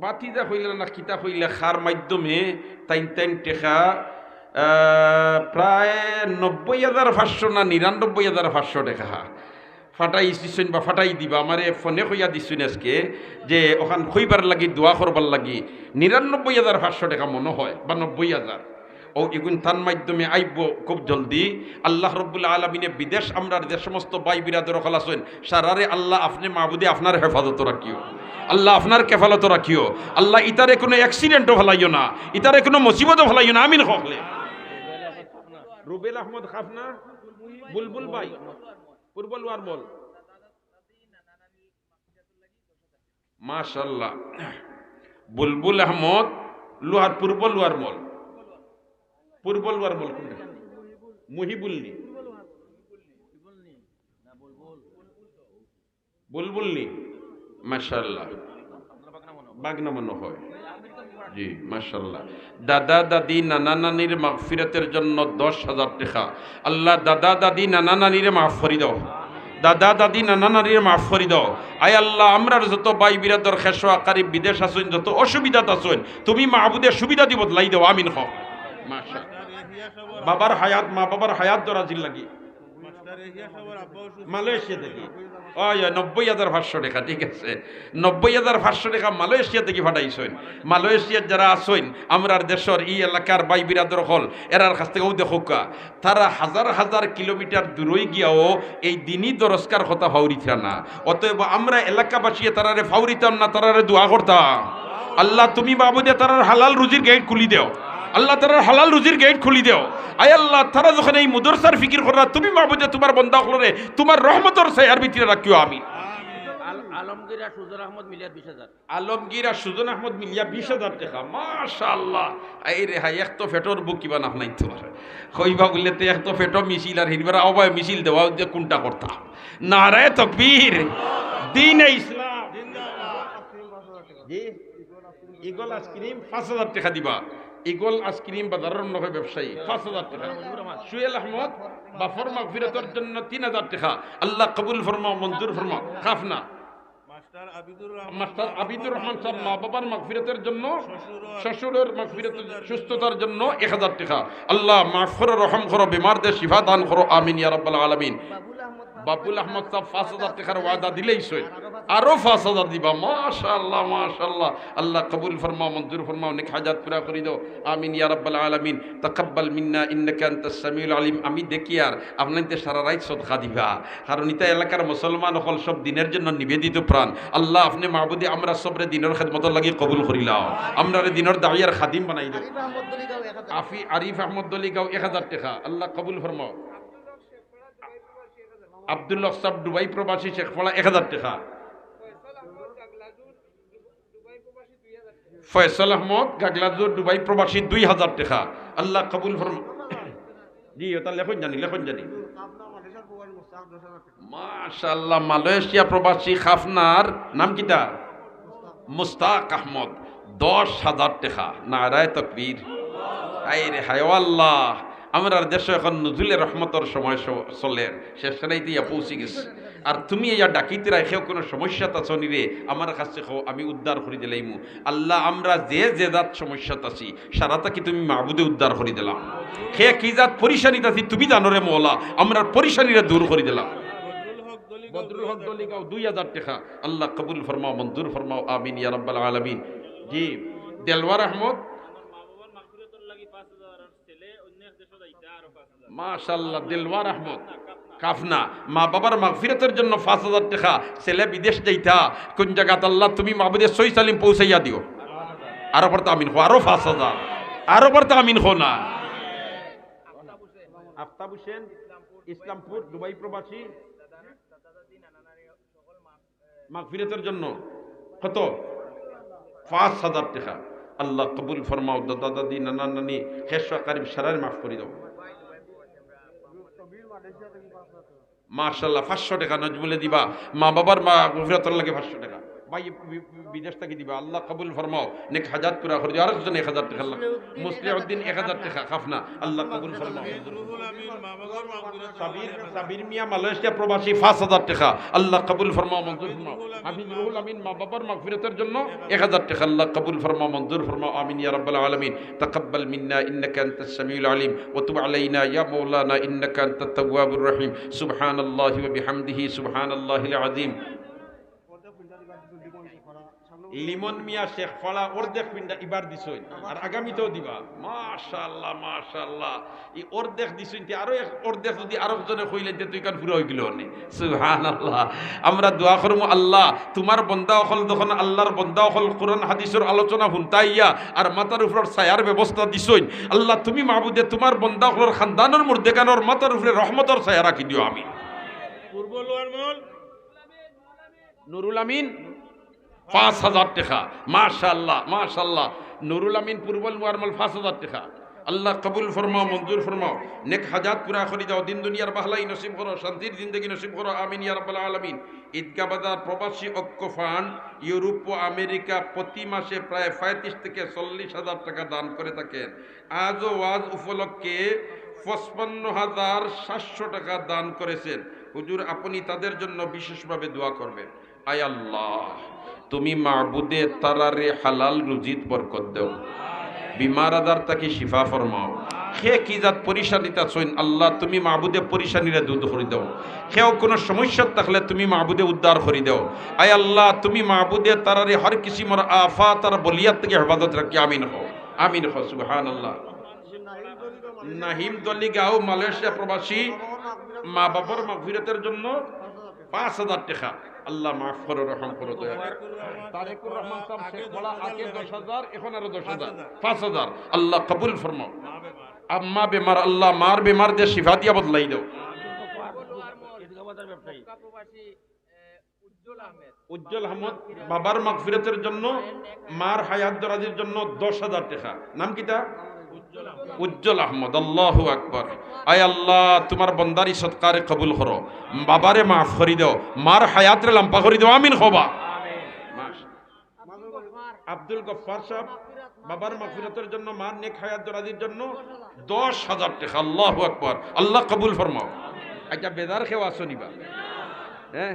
ভাতিজা কইলা না কিতা কইলা, কার মাধ্যমে তাইন তাইন টেকা, আহ, প্রায় নব্বই হাজার পাঁচশো না নিরানব্বই হাজার পাঁচশো টেকা ফাটাই দিছইন বা ফাটাই দিবা, আমারে ফোনে কইয়া দিছইন আজকে, যে অখান কইবার লাগি, দোয়া করবার লাগি, নিরানব্বই হাজার পাঁচশো টেকা মনো হয় বা নব্বই হাজার। ও ইগুন তান মাধ্যমে আইবো খুব জলদি। আল্লাহ রব্বুল আলামিনে বিদেশ আমরার যে সমস্ত ভাই বিরাদর অকল আছইন, সারারে আল্লাহ আপনে মাবুদে আপনার হেফাজতো রাখিও, আল্লাহ আপনার কেফালতো রাখিও, আল্লাহ ইতারে কুনু accident-ও ফালাইও না, ইতারে কুনু মুসিবতো ফালাইও না, আমিন কও হকলে। রুবেল আহমদ খাফনা, বুলবুল ভাই, পূর্ব লোয়ার মল। মাশাআল্লাহ। বুলবুল আহমদ, লোয়ার, পূর্ব লোয়ার মল। পূর্ব লোয়ার মল কুনটা? মুহিবুল নি? বুলবুল নি? মাশাআল্লাহ। বাগনা মনো হয়। জি, মাশাআল্লাহ। দাদা দাদি নানা নানির মাগফিরাতের জন্য দশ হাজার টেকা। আল্লাহ, দাদা দাদি নানা নানিরে মাফ করি দাও। দাদা দাদি নানা নানিরে মাফ করি দাও। আয় আল্লাহ, আমরার যত ভাই বিরাদর খেশো আকারিব বিদেশ আছইন, যত অসুবিধাত আছইন, তুমি মাবুদে সুবিধাদি বদলাই দাও। আমিন কও। মাশাআল্লাহ। বাবার হায়াত, মা বাবার হায়াত দরাজির লাগি। মালয়েশিয়া থাকি। ওই, ওই, নব্বই হাজার পাঁচশো টেকা, ঠিক আছে। নব্বই হাজার পাঁচশো টেকা মালয়েশিয়া থাকি ফাটাইছইন। মালয়েশিয়ার যারা আছইন, আমরার দেশর ই এলাকার ভাই বিরাদর অকল, এরার কাছ থাকি অউ দেখউক্কা, তারা হাজার হাজার কিলোমিটার দূরই গিয়াও এই দিনি দরসগার কথা ফাউরিতা না। অতএব আমরা এলাকাবাসীয়ে তারারে ফাউরিতাম না, তারারে দোয়া করতাম। আল্লাহ, তুমি মাবুদে তারার হালাল রুজির গেট খুলি দেও। আল্লাহ, তারার হালাল রুজির গেট খুলি দেও। আয় আল্লাহ, তারা যখন এই মাদ্রাসার ফিকির কররা, তুমি মাবুদে তুমার বন্দা অকলরে তুমার রহমতর ছায়ার ভিতরে রাখিও। আমিন। আল-, আলমগীর আর সুজন আহমদ মিলিয়া বিশ হাজার। আলমগীর আর সুজন আহমদ মিলিয়া বিশ হাজার টেকা। মাশাআল্লাহ। এই রে হায়, এক তো পেটর ভুক কিবা না নাই তো। কইবা বুলে তে এক তো পেটো মিছিল আর হিরবার আওবায় মিছিল দেওয়া যে কুনটা করতা। নারায়ে তকবীর। দ্বীনে ইসলাম। জি। ইগল আইসক্রিম পাঁচ হাজার টেকা দিবা। ইগল আইসক্রিম বাজারর অন্য ব্যবসায়ী পাঁচ হাজার টেকা। সুয়েল আহমদ বাফর মাগফিরাতর জন্য তিন হাজার টেকা। আল্লাহ কবুল ফরমাও, মঞ্জুর ফরমাও। খাফনা। মাস্টার আবিদুর রহমান সাহেব মা বাবার মাগফিরাতের জন্য, শ্বশুরের মাগফিরাতের, সুস্থতার জন্য এক হাজার টেকা। আল্লাহ মাফ করো, রহম করো, বেমারদের শিফা দান করো, আমিন ইয়া রাব্বাল আলামিন। বাবুল আহমদ সাহেব পাঁচ হাজার টেকার ওয়াদা দিলাইছইন, আরো পাঁচ হাজার দিবা। মাশাআল্লাহ, মাশাআল্লাহ। আল্লাহ কবুল ফরমাও, মঞ্জুর ফরমাও, নেক হাজাত পুরা করি দাও, আমিন ইয়া রাব্বাল আলামিন। তাকাব্বাল মিন্না ইন্নাকা আনতাস সামিউল আলিম। আমি দেখি আর আপনাইনতে সারা রাইত সদকা দিবা, কারণ ইতা এলাকার মুসলমান অকল সব দিনের জন্য নিবেদিত প্রাণ। আল্লাহ, আপনে মাবুদে আমরা সবরে দিনর খেদমতর লাগি কবুল করিলাও, আমরারে দিনর দায়ী আর খাদিম বানাই দেও। আফি-, আরিফ আহমদ দলিগাঁও এক হাজার টেকা, আল্লাহ কবুল ফরমাও। আব্দুল হক সাহেব দুবাই প্রবাসী শেখপাড়া এক হাজার টেকা। ফয়সাল আহমদ গাগলাজুর দুবাই প্রবাসী দুই হাজার টেকা। আল্লাহ কবুল ফরম-, জি, ওটা লেখন জানি, লেখন জানি। মাশাআল্লাহ, মালয়েশিয়া প্রবাসী খাফনার নাম কিতা? মুস্তাক আহমদ, দশ হাজার টেকা। নারায়ে তকবীর। আয় রে হায়, ও আল্লাহ, আমরার দেশো এখন নুজুলে রহমতর সময় চ-, চলের, শেষ রাইতে ইয়া পৌঁছি গেছে। আর তুমি ইয়া ডাকিতে রাখেও কোনো সমস্যাত আছো নি রে, আমার কাছে কও, আমি উদ্ধার করি দিলাইমু। আল্লাহ, আমরা যে যে জাত সমস্যাত আছি, সারা থাকি তুমি মাবুদে উদ্ধার করি দিলাও। কে কি জাত পরিশানিত আছি, তুমি জানো রে মওলা, আমরার পরিশানিরে দূর করি দিলাও। বদরুল হক দলিগাঁও দুই হাজার টেকা, আল্লাহ কবুল ফরমাও, মঞ্জুর ফরমাও, আমিন ইয়া রাব্বাল আলামিন। জি, দেলওয়ার আহমদ। মাশাআল্লাহ, দেলওয়ার আহমদ, খাফনা, মা বাবার মাগফিরাতের জন্য পাঁচ হাজার টেকা, ছেলে বিদেশ যাইতা, কোন জাগাত আল্লাহ তুমি মাবুদে সই সালিম পৌঁছাইয়া দিও। আরো পড়তা আমিন কও, আরো পাঁচ হাজার, আরো পড়তা আমিন কও না। আফতাব হোসেন, ইসলামপুর, দুবাই প্রবাসী। মাগফিরাতের জন্য কত? পাঁচ হাজার টেকা। আল্লাহ কবুল ফরমাও, দাদা দাদি, নানা নানি, হেসা কারিব সারারে মাফ করি দাও। মাশাআল্লাহ, পাঁচশো টেকা নজমুলে দিবা, মা বাবার মাগফিরাতর লাগি পাঁচশো টেকা। ভাই বি-, বি-, বিদেশ থাকি দিবা, আল্লাহ কবুল ফরমাও, নেক হাজাত পুরা করি দিও। আরেকজন এক হাজার টেকা আল্লাহ, মুসলিউদ্দিন এক হাজার টেকা, খাফনা, আল্লাহ কবুল ফরমাও। সাবির, সাবির মিয়া মালয়েশিয়া প্রবাসী পাঁচ হাজার টেকা, আল্লাহ কবুল ফরমাও, মঞ্জুর ফরমাও। হাফিজ রুহুল আমিন মা বাবার মাগফিরাতের জন্য এক হাজার টেকা, আল্লাহ কবুল ফরমাও, মঞ্জুর ফরমাও, আমিন ইয়া রাব্বাল আলামিন। তাকাব্বাল মিন্না ইন্নাকা আনতাস সামিউল আলিম ওয়া তুব আলাইনা ইয়া মাওলানা ইন্নাকা আনতাত তাওয়াবুর রহিম। সুবহানাল্লাহি ওয়া বিহামদিহি, সুবহানাল্লাহিল আযীম। লিমন মিয়া শেখপাড়া অর্ধেক পিন্ডা ইবার দিছইন, আর আগামীতেও দিবা। মাশাআল্লাহ, মাশাআল্লাহ। ই অর্ধেক দিছইন, তে আরো এক অর্ধেক যদি আরো জনে কইলেন, তে তুই কান পুরা অইগেলো অনে। সুবহানাল্লাহ। আমরা দোয়া করমু, আল্লাহ, তুমার বন্দা অকল যখন আল্লাহর বন্দা অকল কোরআন হাদিসর আলোচনা হুনতা আইয়া আর মাথার উপর ছায়ার ব্যবস্থা দিছইন, আল্লাহ, তুমি মাবুদে তুমার বন্দা অকলর খানদানর মুর্দেগানর মাথার উপরে রহমতর ছায়া রাখি দিও। আমিন। পূর্ব লোয়ার মল। নুরুল আমিন, পাঁচ হাজার টেকা। মাশাআল্লাহ, মাশাআল্লাহ। নুরুল আমিন, পূর্ব লোয়ার মল, পাঁচ হাজার টেকা। আল্লাহ কবুল ফরমাও, মঞ্জুর ফরমাও। নেক হাজাত পুরা করি দাও, দিন দুনিয়ার বাহলাই নসিব করো, শান্তির জিন্দেগি নসিব করো। আমিন ইয়া রাব্বাল আলামিন। ঈদগাহ বাজার প্রবাসী ঐক্য ফান্ড ইউরোপ ও আমেরিকা প্রতি মাসে প্রায় পঁয়ত্রিশ থেকে চল্লিশ হাজার টাকা দান করে থাকেন। আজও ওয়াজ উপলক্ষে পঁচপান্ন হাজার সাতশো টাকা দান করেছেন। হুজুর, আপনি তাদের জন্য বিশেষভাবে দোয়া করবেন। আয় আল্লাহ, তুমি মাবুদে তারারে হালাল রুজিত বরকত দেও, বিমার আজার থাকি শিফা ফরমাও। কে কি জাত পরিশানিত আছইন, আল্লাহ, তুমি মাবুদে পরিশানিরে দূর করি দেও। কেউ কোনো সমস্যাত থাকলে তুমি মাবুদে উদ্ধার করি দেও। আয় আল্লাহ, তুমি মাবুদে তারারে হর কিসিমর আফাত আর বলিয়াত থাকি হেফাজত রাখি। আমিন কও, আমিন কও। সুবহানাল্লাহ। নাহিম দলিগাঁও মালয়েশিয়া প্রবাসী মা বাবার মাগফিরাতের জন্য পাঁচ হাজার টাকা। আল্লাহ মাফ করো, রহম করো, দয়া করো। তারেকুর রহমান সাহেব শেখপাড়া আগে দশ হাজার, এখন আরো দশ হাজার, পাঁচ হাজার। আল্লাহ কবুল ফরমাও। আম্মা বেমার, আল্লাহ মার বেমার দে শিফা দিয়া বদলাই দাও। উজ্জ্বল আহমদ, বাবার মাগফিরাতের জন্য, মার হায়াত দরাজির জন্য দশ হাজার টাকা। নাম কিতা? উজ্জ্বল আহমদ। আল্লাহু আকবার। আয় আল্লাহ, তুমার বন্দার ই সদকারে কবুল করো, বাবারে মাফ করি দেও, মার হায়াতরে লাম্বা করি দেও। আমিন কও বা। আব্দুল গফফার সাহেব, বাবার মাগফিরাতের জন্য, মার নেক হায়াত দরাজির জন্য দশ হাজার টাকা। আল্লাহু আকবার। আল্লাহ কবুল ফরমাও। আচ্ছা, বেজার কেউ আছো নি বা? হ্যাঁ,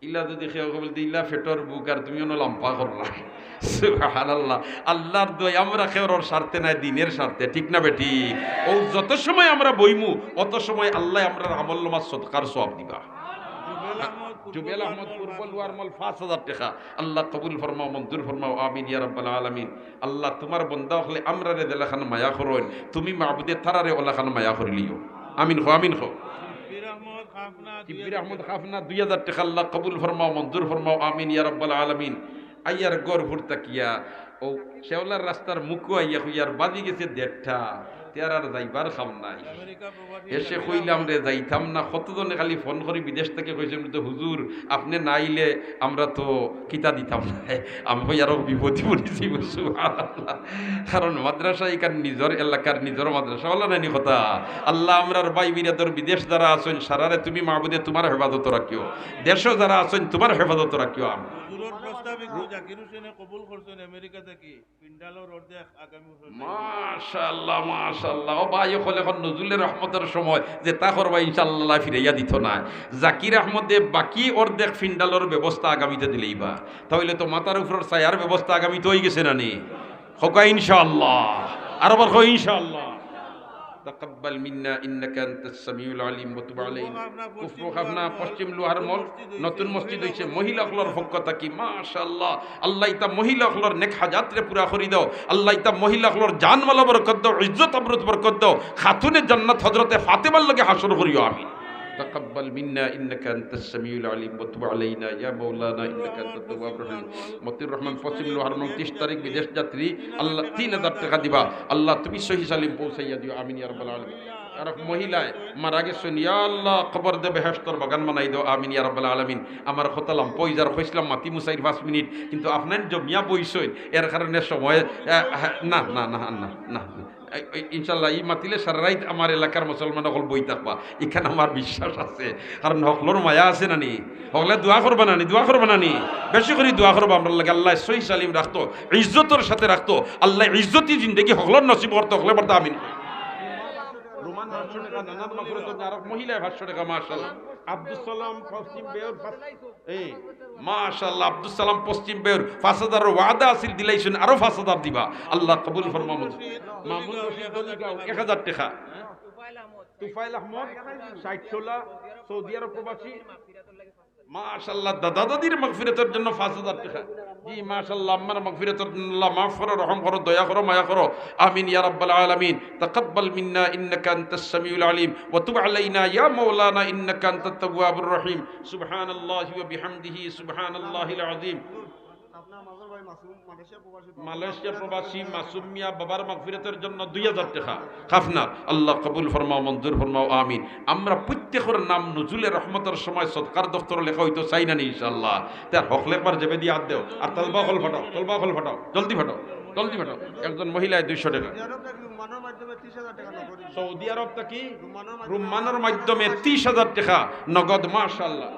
ইলা যদি কেউ কইবো যে ইলা পেটর ভুক আর তুমি অনো লাম্বা কররায়। সুবহানাল্লাহ। আল্লাহর দোয়াই আমরা কেউর স্বার্থে নায়, দিনের স্বার্থে, ঠিক না বেঠিক? অউ যত সময় আমরা বইমু, অত সময় আল্লায় আমরার আমলনামাত সদকার সওয়াব দিবা। জুবেল আহমদ পূর্ব লোয়ার মল পাঁচ হাজার টেকা। আল্লাহ কবুল ফরমাও, মঞ্জুর ফরমাও, আমিন ইয়া রাব্বাল আলামিন। আল্লাহ, তুমার বন্দা অকলে আমরারে যেলাখান মায়া করইন, তুমি মাবুদে তারারে অলাখান মায়া করিলিও। আমিন কও, আমিন কও। শিব্বির আহমদ খাফনা দুই হাজার টেকা, আল্লাহ কবুল ফরমাও, মঞ্জুর ফরমাও, আমিন ইয়া রাব্বাল আলামিন। আইয়ার গড়পুর থাকিয়া অউ শেওলার রাস্তার মুখো আইয়া কইয়ার বাজি গেছে দেড়টা, তে আর যাইবার কাম নাই। এসে কইলাম রে, যাইতাম না। কতজনে খালি ফোন করি বিদেশ থাকি কইছইন, "তো হুজুর, আপনে না আইলে আমরা তো কিতা দিতাম না।" আমি কই, "আরো বিপদে পড়িছি।" সুবহানাল্লাহ। কারণ মাদ্রাসা ইখান নিজর এলাকার নিজর মাদ্রাসা, অলা নানি কথা? আল্লাহ, আমরার ভাই বিরাদর বিদেশ যারা আছইন, সারারে তুমি মাবুদে তুমার হেফাজতো রাখিও। দেশো যারা আছইন, তুমার হেফাজতো রাখিও। আমি হুজুরর প্রস্তাব একটু জাকির হোসেনে কবুল করছইন আমেরিকা থাকি। পিন্ডালর অর্ধেক আগামী বছর। মাশাআল্লাহ, মাশাআল্লাহ। ও ভাই, অকল অখন নজরুলের রহমতের সময়, যেতা করবা ইনশাআল্লাহ ফিরাইয়া দিতো নায়। জাকির আহমদে বাকি অর্ধেক পিন্ডালর ব্যবস্থা আগামীতে দিলাইবা। তা অইলে তো মাথার উপরর ছায়ার ব্যবস্থা আগামীতে অইগেছে না নি? কউক্কা ইনশাআল্লাহ। আরোবার কও ইনশাআল্লাহ। তাকাব্বাল মিন্না ইন্নাকা আনতাস সামিউল আলিম ওয়া তুব আলাইনা। কুফরু খাফনা পশ্চিম লোহার মল, নতুন মসজিদ অইছে, মহিলা অকলর পক্ষ থাকি, মাশাআল্লাহ। আল্লাহ, ইতা মহিলা অকলর নেক হাজাতরে পুরা করি দেও। আল্লাহ, ইতা মহিলা অকলর জান মালো বরকত দেও, ইজ্জত আবরুত বরকত দেও। খাতুনে জান্নাত হযরতে ফাতেমার লগে হাশর করিও, আমিন। তাকাব্বাল মিন্না ইন্নাকা আনতাস সামিউল আলিম ওয়া তুব আলাইনা ইয়া মাওলানা ইন্নাকা আনতাত তাওয়াবুর রহিম। মতিউর রহমান পশ্চিম লোহার মল, তিরিশ তারিখ বিদেশ যাত্রী, আল্লাহ তিন হাজার টেকা দিবা। আল্লাহ, তুমি সহি সালিম পৌঁছাইয়া দিও, আমিন ইয়া রাব্বাল আলামিন। আর এক মহিলায় মারা গেছইন, ইয়া আল্লাহ, কবরদে বেহেশতর বাগান বানাই দেও, আমিন ইয়া রাব্বাল আলামিন। আমার কথা লাম্বা অইযার, কইছলাম মাতিমু চাইর পাঁচ মিনিট, কিন্তু আপনাইন জমিয়া বইছইন, এর কারণে সময়, আহ, না, না, না। এই, এই, ইনশাআল্লাহ, ই মাতিলে সারা রাইত আমার এলাকার মুসলমান অকল বই থাকবা, ইখান আমার বিশ্বাস আছে। কারণ হকলর মায়া আছে না নি? হকলে দোয়া করবা না নি? দোয়া করবা না নি? বেশি করি দোয়া করবা আমরার লাগি। আল্লায় সহি সালিম রাখতো, ইজ্জতর সাথে রাখতো। আল্লায় ইজ্জতি জিন্দেগি হকলর নসিব করতো, হকলে পড়তা আমিন। রুমান পাঁচশো টেকা, নানার মাগফিরাতর জন্য আরো মহিলায় পাঁচশো টেকা, মাশাআল্লাহ। আব্দুস সালাম পশ্চিম বেউর পাঁচ-, এই, মাশাআল্লাহ, আব্দুস সালাম পশ্চিম বেউর পাঁচ হাজারর ওয়াদা আছিল, দিলাইছইন, আরো পাঁচ হাজার দিবা। আল্লাহ কবুল ফরমাও। মামুন রশিদ দলিগাঁও এক হাজার টেকা। তুফাইল আহমদ, ষাট টোলা, সৌদি আরব প্রবাসী। মাশাআল্লাহ, দাদা দাদির মাগফিরাতর জন্য পাঁচ হাজার টেকা। জি, মাশাআল্লাহ, আম্মার মাগফিরাতর জন্য আল্লাহ মাফ করো, রহম করো, দয়া করো, মায়া করো। আমিন ইয়া রাব্বাল আলামিন। তাকাব্বাল মিন্না ইন্নাকা আনতাস সামিউল আলিম ওয়া তুব আলাইনা ইয়া মাওলানা ইন্নাকা আনতাত তাওয়াবুর রহিম। সুবহানাল্লাহি ওয়া বিহামদিহি, সুবহানাল্লাহিল আযীম। আপনার মাজার ভাই মাসুম, মালয়েশিয়া প্রবাসী। মালয়েশিয়া প্রবাসী মাসুম মিয়া, বাবার মাগফিরাতর জন্য দুই হাজার টেকা। খাফনার আল্লাহ কবুল ফরমাও, মঞ্জুর ফরমাও, আমিন। আমরা প্রত্যেকর নাম নজুলে রহমতর সময় সদকার দফতরো লেখা অইতো চাই না নি ইনশাআল্লাহ? তে আর হকলে একবার জেবে দিয়া আত দেও, আর তলবা অকল ফাটাও, তলবা অকল ফাটাও, জলদি ফাটাও, জলদি ফাটাও। একজন মহিলায় দুইশো টেকা। সৌদি আরব থাকি রুম্মানর মাধ্যমে তিরিশ হাজার টেকা নগদ। রুম্মানর মাধ্যমে তিরিশ হাজার টেকা নগদ, মাশাআল্লাহ।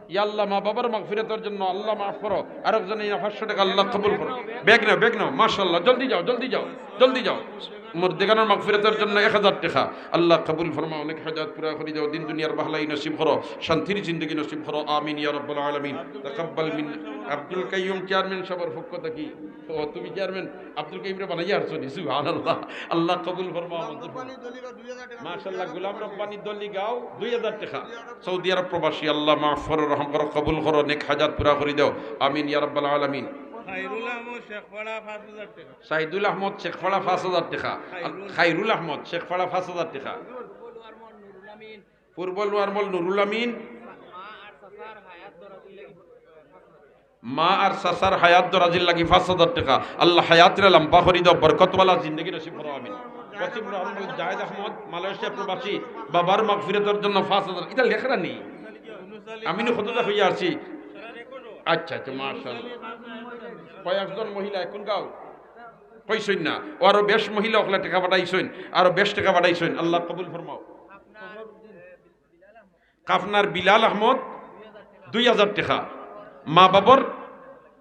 ইয়া আল্লাহ, মা বাবার মাগফিরাতর জন্য আল্লাহ মাফ করো। আরেকজনে ইয়া পাঁচশো টেকা, আল্লাহ কবুল করো। ব্যাগ নেও, ব্যাগ নেও, মাশাআল্লাহ। জলদি যাও, জলদি যাও, জলদি যাও। মুর্দেগানর মাগফিরাতর জন্য এক হাজার টেকা, আল্লাহ কবুল ফরমাও। অনেক হাজাত পুরা করি দাও, দিন দুনিয়ার ভালাই নসিব করো, শান্তির জিন্দেগি নসিব করো। আমিন ইয়া রাব্বাল আলামিন। তাকাব্বাল মিন আব্দুল কাইয়ুম চেয়ারম্যান সাহেবের পক্ষ থাকি। ও, তুমি চেয়ারম্যান আব্দুল কাইয়ুমরে বানাইয়া আনছো নি? সুবহানাল্লাহ। আল্লাহ কবুল ফরমাও, মঞ্জুর ফরমাও। মাশাআল্লাহ, গোলাম রব্বানি দলিগাঁও দুই হাজার টেকা। সৌদি আরব প্রবাসী, আল্লাহ মাফ করো, রহম করো, কবুল করো, নেক হাজাত পুরা করি দাও। আমিন ইয়া রাব্বাল আলামিন। খাইরুল আহমদ শেখপাড়া পাঁচ হাজার টেকা। সাইদুল আহমদ শেখপাড়া পাঁচ হাজার টেকা। খাইরুল। খাইরুল আহমদ শেখপাড়া পাঁচ হাজার টেকা। পূর্ব লোয়ার মল নুরুল আমিন। মা আর চাচার হায়াত দরাজির লাগি পাঁচ হাজার টেকা। আল্লাহ হায়াতরে লম্বা করি দাও, বরকতওয়ালা জিন্দেগি নসিব করো, আমিন। পশ্চিম লোয়ার মল জায়েদ আহমদ, মালয়েশিয়া প্রবাসী, বাবার মাগফিরাতর জন্য পাঁচ হাজার। ইটা লেখরা নি? আমি নু কতটা হইয়া আছি। আচ্ছা, আচ্ছা, মাশাআল্লাহ। কয়েকজন মহিলা এখন গাও কইছইন না, ও আরো বেশ মহিলা অকলে টেকা পাঠাইছইন, আরো বেশ টেকা পাঠাইছইন। আল্লাহ কবুল ফরমাও। খাফনার বিলাল আহমদ দুই হাজার টেকা। মা বাবর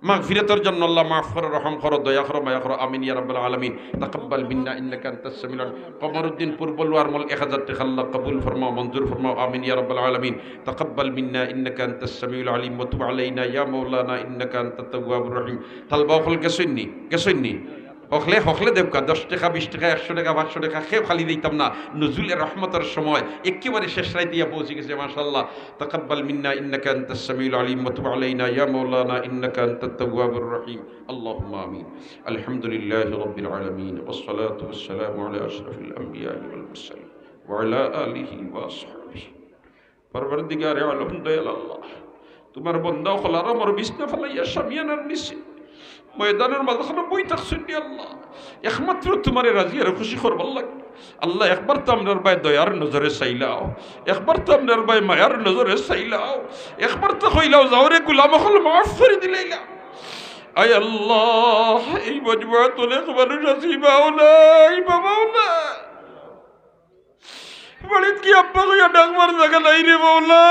মাগফিরাতর জন্য আল্লাহ মাফ করো, রহম করো, দয়া করো, মায়া করো। আমিন ইয়া রাব্বাল আলামিন। তাকাব্বাল মিন্না ইন্নাকা আনতাস সামিউল আলিম। কমরুদ্দিন পূর্ব লোয়ারমল এক হাজার টেকা আল্লাহ কবুল ফরমাও, মঞ্জুর ফরমাও। আমিন ইয়া রাব্বাল আলামিন। তাকাব্বাল মিন্না ইন্নাকা আনতাস সামিউল আলিম ওয়া তুব আলাইনা ইয়া মাওলানা ইন্নাকা আনতাত তাওয়াবুর রহিম। তালবা অকল গেছইন নি? গেছইন নি? হকলে, হকলে দেউক্কা, দশ টেকা, বিশ টেকা, একশো টেকা, পাঁচশো টেকা, কেউ খালি দিতাম না। নুজুলে রহমতর সময় একেবারে শেষ রাইতে ইয়া পৌঁছি গেছে, মাশাআল্লাহ। তাকাব্বাল মিন্না ইন্নাকা আনতাস সামিউল আলিম ওয়া তুব আলাইনা ইয়া মাওলানা ইন্নাকা আনতাত তাওয়াবুর রহিম। আল্লাহুম্মা আমিন। আলহামদুলিল্লাহি রাব্বিল আলামিন, ওয়াসসালাতু ওয়াসসালামু আলা আশরাফিল আম্বিয়াই ওয়াল মুরসালিন, ওয়া আলা আলিহি ওয়া আসহাবিহি। পরওয়ারদিগারে আলম, দয়াল আল্লাহ, তুমার বন্দা অকল আরামর বিছনা ফালাইয়া শামিয়ানার নিচে ময়দানর মাঝখানো বই থাকছইন রে আল্লাহ। একমাত্র তুমারে রাজি আর খুশি করবার লাগি। আল্লাহ, একবার তো আমরার বায় দয়ার নজরে চাইলাও, একবার তো আমরার বায় মায়ার নজরে চাইলাও, একবার তো কইলাও, "যাও রে গুলাম অকল, মাফ করি দিলাইলা।" আয় আল্লাহ, এই মজমুআত অনেক মানুষ আছে, ইবাও নাই, বাবাও নাই। বাড়িত কি আব্বা কইয়া ডাকবার জাগা নাই রে মাওলা।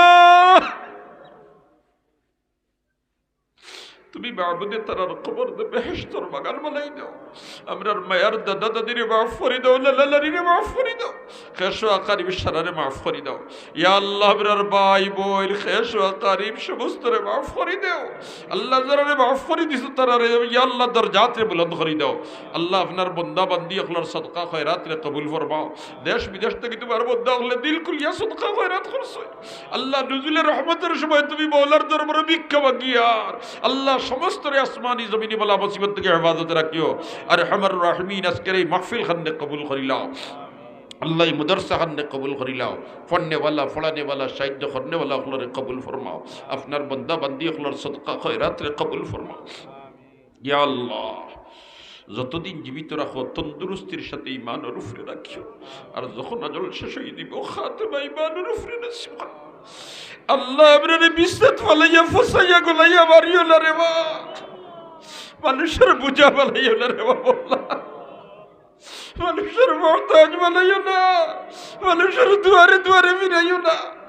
তুমি মাবুদে তারার কবররে বেহেশতর বাগান বানাই দাও। আমরার মায়ার দাদা দাদিরে মাফ করি দাও, লালা লালিরে মাফ করি দাও, খেশ ও আকরিব সারারে মাফ করি দাও। ইয়া আল্লাহ, আমরার ভাই বইন, খেশ ও আকরিব সমস্তরে মাফ করি দাও। আল্লাহ, যারারে মাফ করি দিছো তারারে, ইয়া আল্লাহ, দরজাতরে বুলন্দ করি দাও। আল্লাহ, আপনার বন্দা বান্দি অকলর সদকা খয়রাতরে কবুল ফরমাও। দেশ বিদেশ থাকি তুমার বন্দা অকলে দিল খুলিয়া সদকা খয়রাত করছে। আল্লাহ, নুজুলে রহমতর সময় তুমি মাওলার দরবারো ভিক্ষা মাগিয়ার। আল্লাহ, সমস্তরে আসমানি জমিনি বালা মুসিবত থাকি হেফাজতে রাখিও। আরহামার রাহিমিন, আজকের এই মাহফিল খানরে কবুল করিলাও। আল্লাহ, এই মাদ্রাসা খানরে কবুল করিলাও। পড়নেওয়ালা, পড়ানেওয়ালা, সাহায্য করনেওয়ালা অকলরে কবুল ফরমাও। আপনার বন্দা বান্দি অকলর সদকা খয়রাতরে কবুল ফরমাও। ইয়া আল্লাহ, যতদিন জীবিত রাখো, তন্দুরুস্তির সাথে ইমানর উপরে রাখিও। আর যখন আজল শেষ অই দিবো, খাতেমা ইমানর উপরে নসিব করো। আল্লাহ, আমরারে বিছনাত ফালাইয়া, ফসাইয়া, গলাইয়া মারিও না রে বা। মানুষর বুঝা বানাইও না রে বাবা। মানুষর মহতাজ বানাইও না। মানুষর দুয়ারে দুয়ারে ফিরাইও না।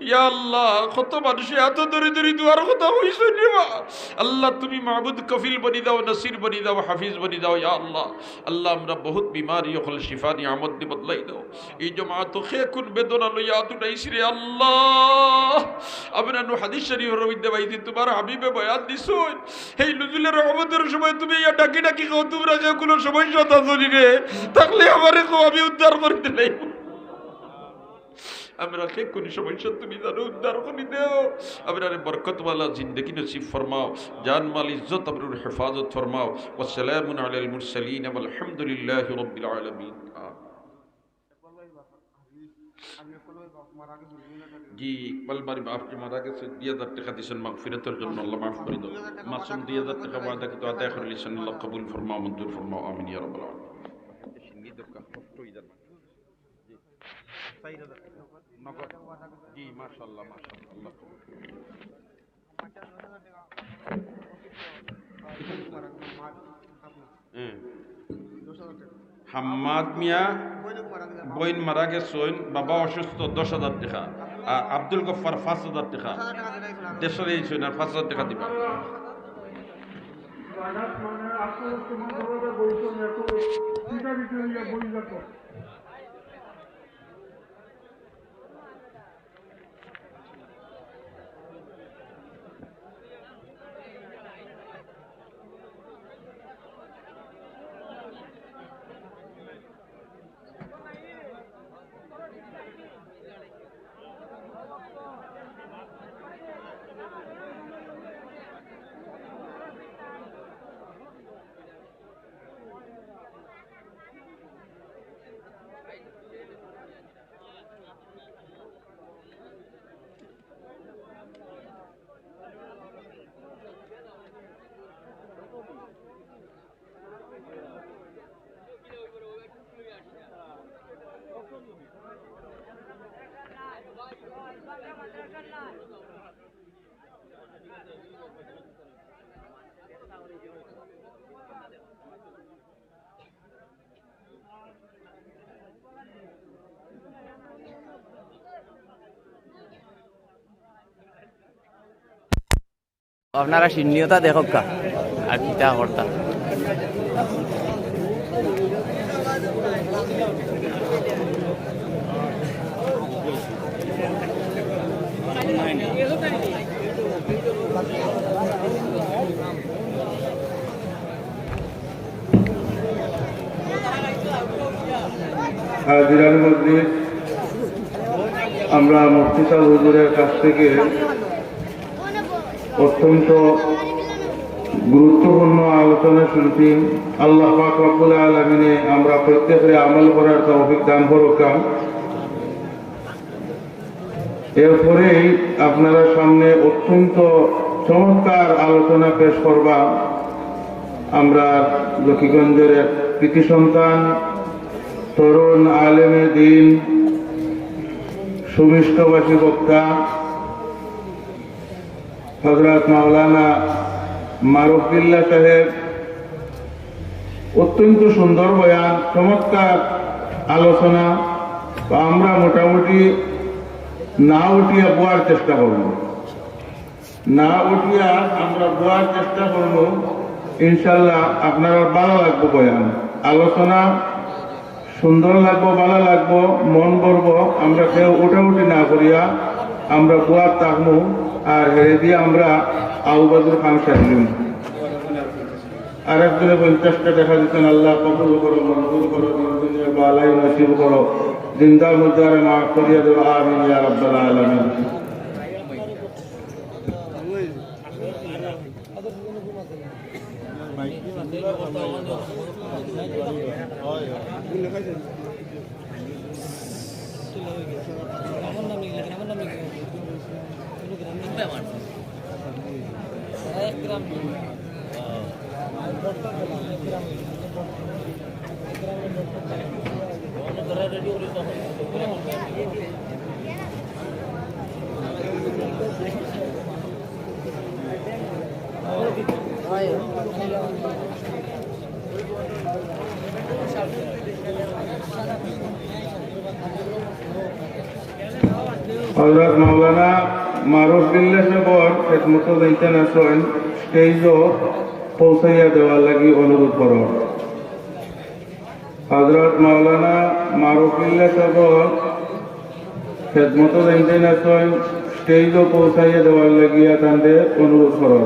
ইয়া আল্লাহ, কত মানুষে আতো ধরি ধরি দুয়ার কথা কইছইন রে বা। আল্লাহ, তুমি মাবুদ কফিল বনি দাও, নাসির বনি দাও, হাফিজ বনি দাও। ইয়া আল্লাহ, আল্লাহ, আমরা বহুত বিমারি অকল শিফা নিয়ামত দি বদলাই দাও। এই জমাতো কে কুন বেদনা লইয়া আতো উঠাইছি রে আল্লাহ। আমরা নু হাদিস শরীফর মধ্যে পাইছি, তুমার হাবিবে বয়ান দিছইন, এই নুজুলে রহমতর সময় তুমি ইয়া ডাকি ডাকি কও, তুমরা কে কুন সমস্যাত আছো নি রে, থাকলে আমারে কও, আমি উদ্ধার করি দিলাই। আমরা কে কুন সমস্যাত তুমি জানো উদ্ধার করি দেও। আমরারে বরকতওয়ালা জিন্দেগি নসিব ফরমাও, জান মাল ইজ্জত আবরুর হেফাজত ফরমাও। ওয়াসসালামুন আলাল মুরসালিন ওয়ালহামদুলিল্লাহি রাব্বিল আলামিন। আমিন। জি, ইকবাল বাড়ি বাপ যে মারা গেছে, দুই হাজার টেকা দিছইন মাগফিরাতর জন্য, আল্লাহ মাফ করি দাও। মাসুম দুই হাজার টেকা ওয়াদা কিন্তু আদায় করি লিছইন, আল্লাহ কবুল ফরমাও, মঞ্জুর ফরমাও, আমিন ইয়া রাব্বাল আলামিন। জি। চাইর হাজার টেকা। নগদ। জি, মাশাআল্লাহ, মাশাআল্লাহ, আল্লাহ কবুল। হুম। হাম্মাদ মিয়া, বইন মারা গেছইন, বাবা অসুস্থ, দশ হাজার টেকা। আর আব্দুল গফফার পাঁচ হাজার টেকা। দেশো আইছইন আর পাঁচ হাজার টেকা দিবা। আপনারা সিন্নিয়তা দেখউক্কা আর কিতা করতা। হাজিরান মজলিস, আমরা মুফতি সাহেব হুজুরের কাছ থেকে অত্যন্ত গুরুত্বপূর্ণ আলোচনা শুনছি। আল্লাহ পাক রব্বুল আলামিনে আমরা প্রত্যেকরে আমল করার তৌফিক দান করুকা। এরপরেই আপনারা সামনে অত্যন্ত চমৎকার আলোচনা পেশ করবা আমরা লক্ষ্মীগঞ্জের এক কৃতি সন্তান, তরুণ আলেমে দিন, সুমিষ্টভাষী বক্তা হযরত মাওলানা মারুফ বিল্লাহ সাহেব। অত্যন্ত সুন্দর বয়ান, চমৎকার আলোচনা। তো আমরা মোটামুটি না উঠিয়া বওয়ার চেষ্টা করব, না উঠিয়া আমরা বওয়ার চেষ্টা করব। ইনশাল্লাহ আপনারার ভালা লাগবো বয়ান, আলোচনা সুন্দর লাগবো, ভালা লাগবো, মন ভরবো। আমরা কেউ উঠাউঠি না করিয়া আমরা বওয়াত থাকমু। আর হেরে দিয়া আমরা আউবাজুর খান সাহেব। আর একজনে পঞ্চাশটা টেকা দিছইন, আল্লাহ কবুল করো, মঞ্জুর করো, দিন দুনিয়া ভালাই নসিব করো, জিন্দা মুর্দারে মাফ করিয়া দেও, আমিন ইয়া রাব্বাল আলামিন। হযরত মাওলানা মারুফ বিল্লাহ সাহেবর খেদমতো যাইতে আছইন, স্টেজো পৌঁছাইয়া দেওয়ার লাগি অনুরোধ করো। হযরত মাওলানা মারুফ বিল্লাহ সাহেবর খেদমতো যাইতে আছইন, স্টেজো পৌঁছাইয়া দেওয়ার লাগিয়া তানরে অনুরোধ করো।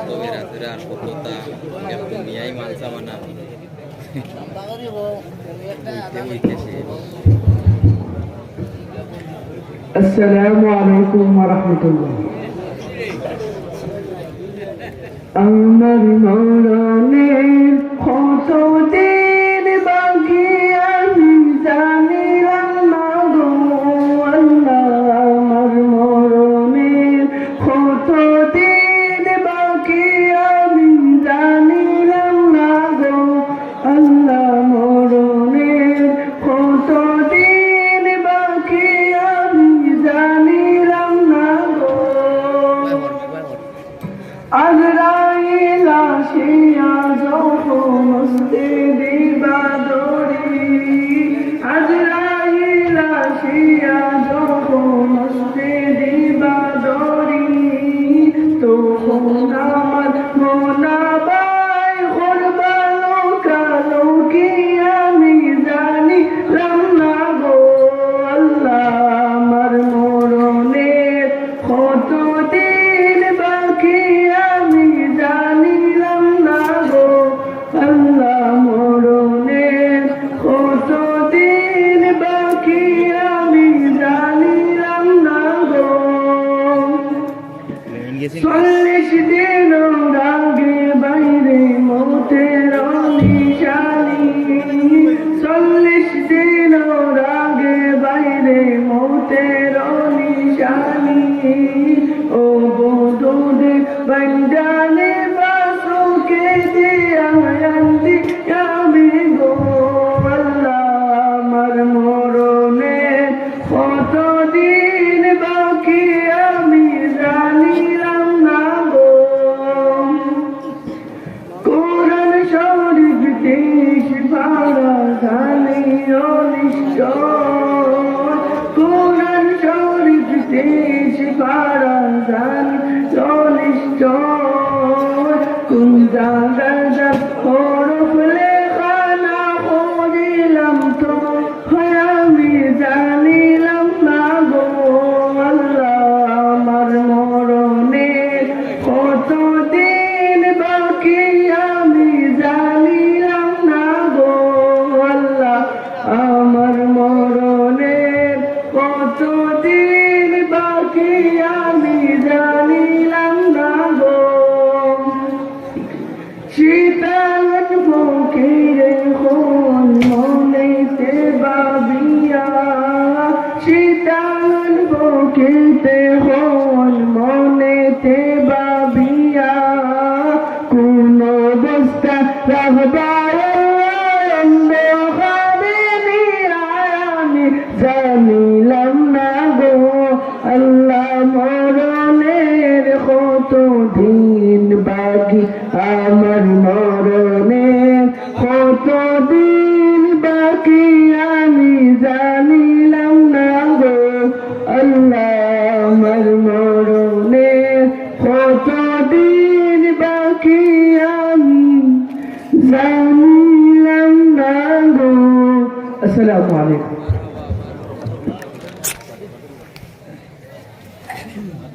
তবে রাতের আসল কথা, এখন মিয়াই মাল সামান আমি। السلام عليكم ورحمة الله. আমার মরণের কত দিন বাকি আমি জানিলাম না গো আল্লাহ, আমার মরণের কত দিন বাকি আমি জানিলাম না গো আল্লাহ, মরণের কত দিন বাকি আমি জানিলাম না গো। আজরাইল আসিয়া যখন চল্লিশ দিনর আগে বাইরে মৌতের নিশানি, চল্লিশ দিনর আগে বাইরে মৌতের নিশানি। ও বদুদে বন্দানে বাসুকে দিয়া আন্দি আমি গো আল্লাহ, আমার মরণে কতদিন বাকি আমি জানিলাম না গো। কোরআন শরীফ তেইশ পারা জানিও নিশ্চয়, কোরআন শরীফ তেইশ পারা জানিও নিশ্চয়। কোন জাগার হরফ লেখা না পড়িলাম তো হয় আমি জানিলাম না গো আল্লাহ, আমার মরণে কতদিন বাকি আমি জানিলাম না গো আল্লাহ, আমার মরণে কতদিন বাকি আমি জানিলাম না গো। শীতান ফকিরে হন মনেতে ভাবিয়া, শীতান ফকিরে হন মনেতে ভাবিয়া, কোন অবস্থা রাখবা অন্ধকারে নিয়া আমি জানিলাম না গো আল্লাহ, মরণের কত দিন বাকি, আমার মরণের কত দিন বাকি আমি জানিলাম না গো আল্লাহ, আমার মরণের কত দিন বাকি আমি জানিলাম না গো। আসসালামু আলাইকুম।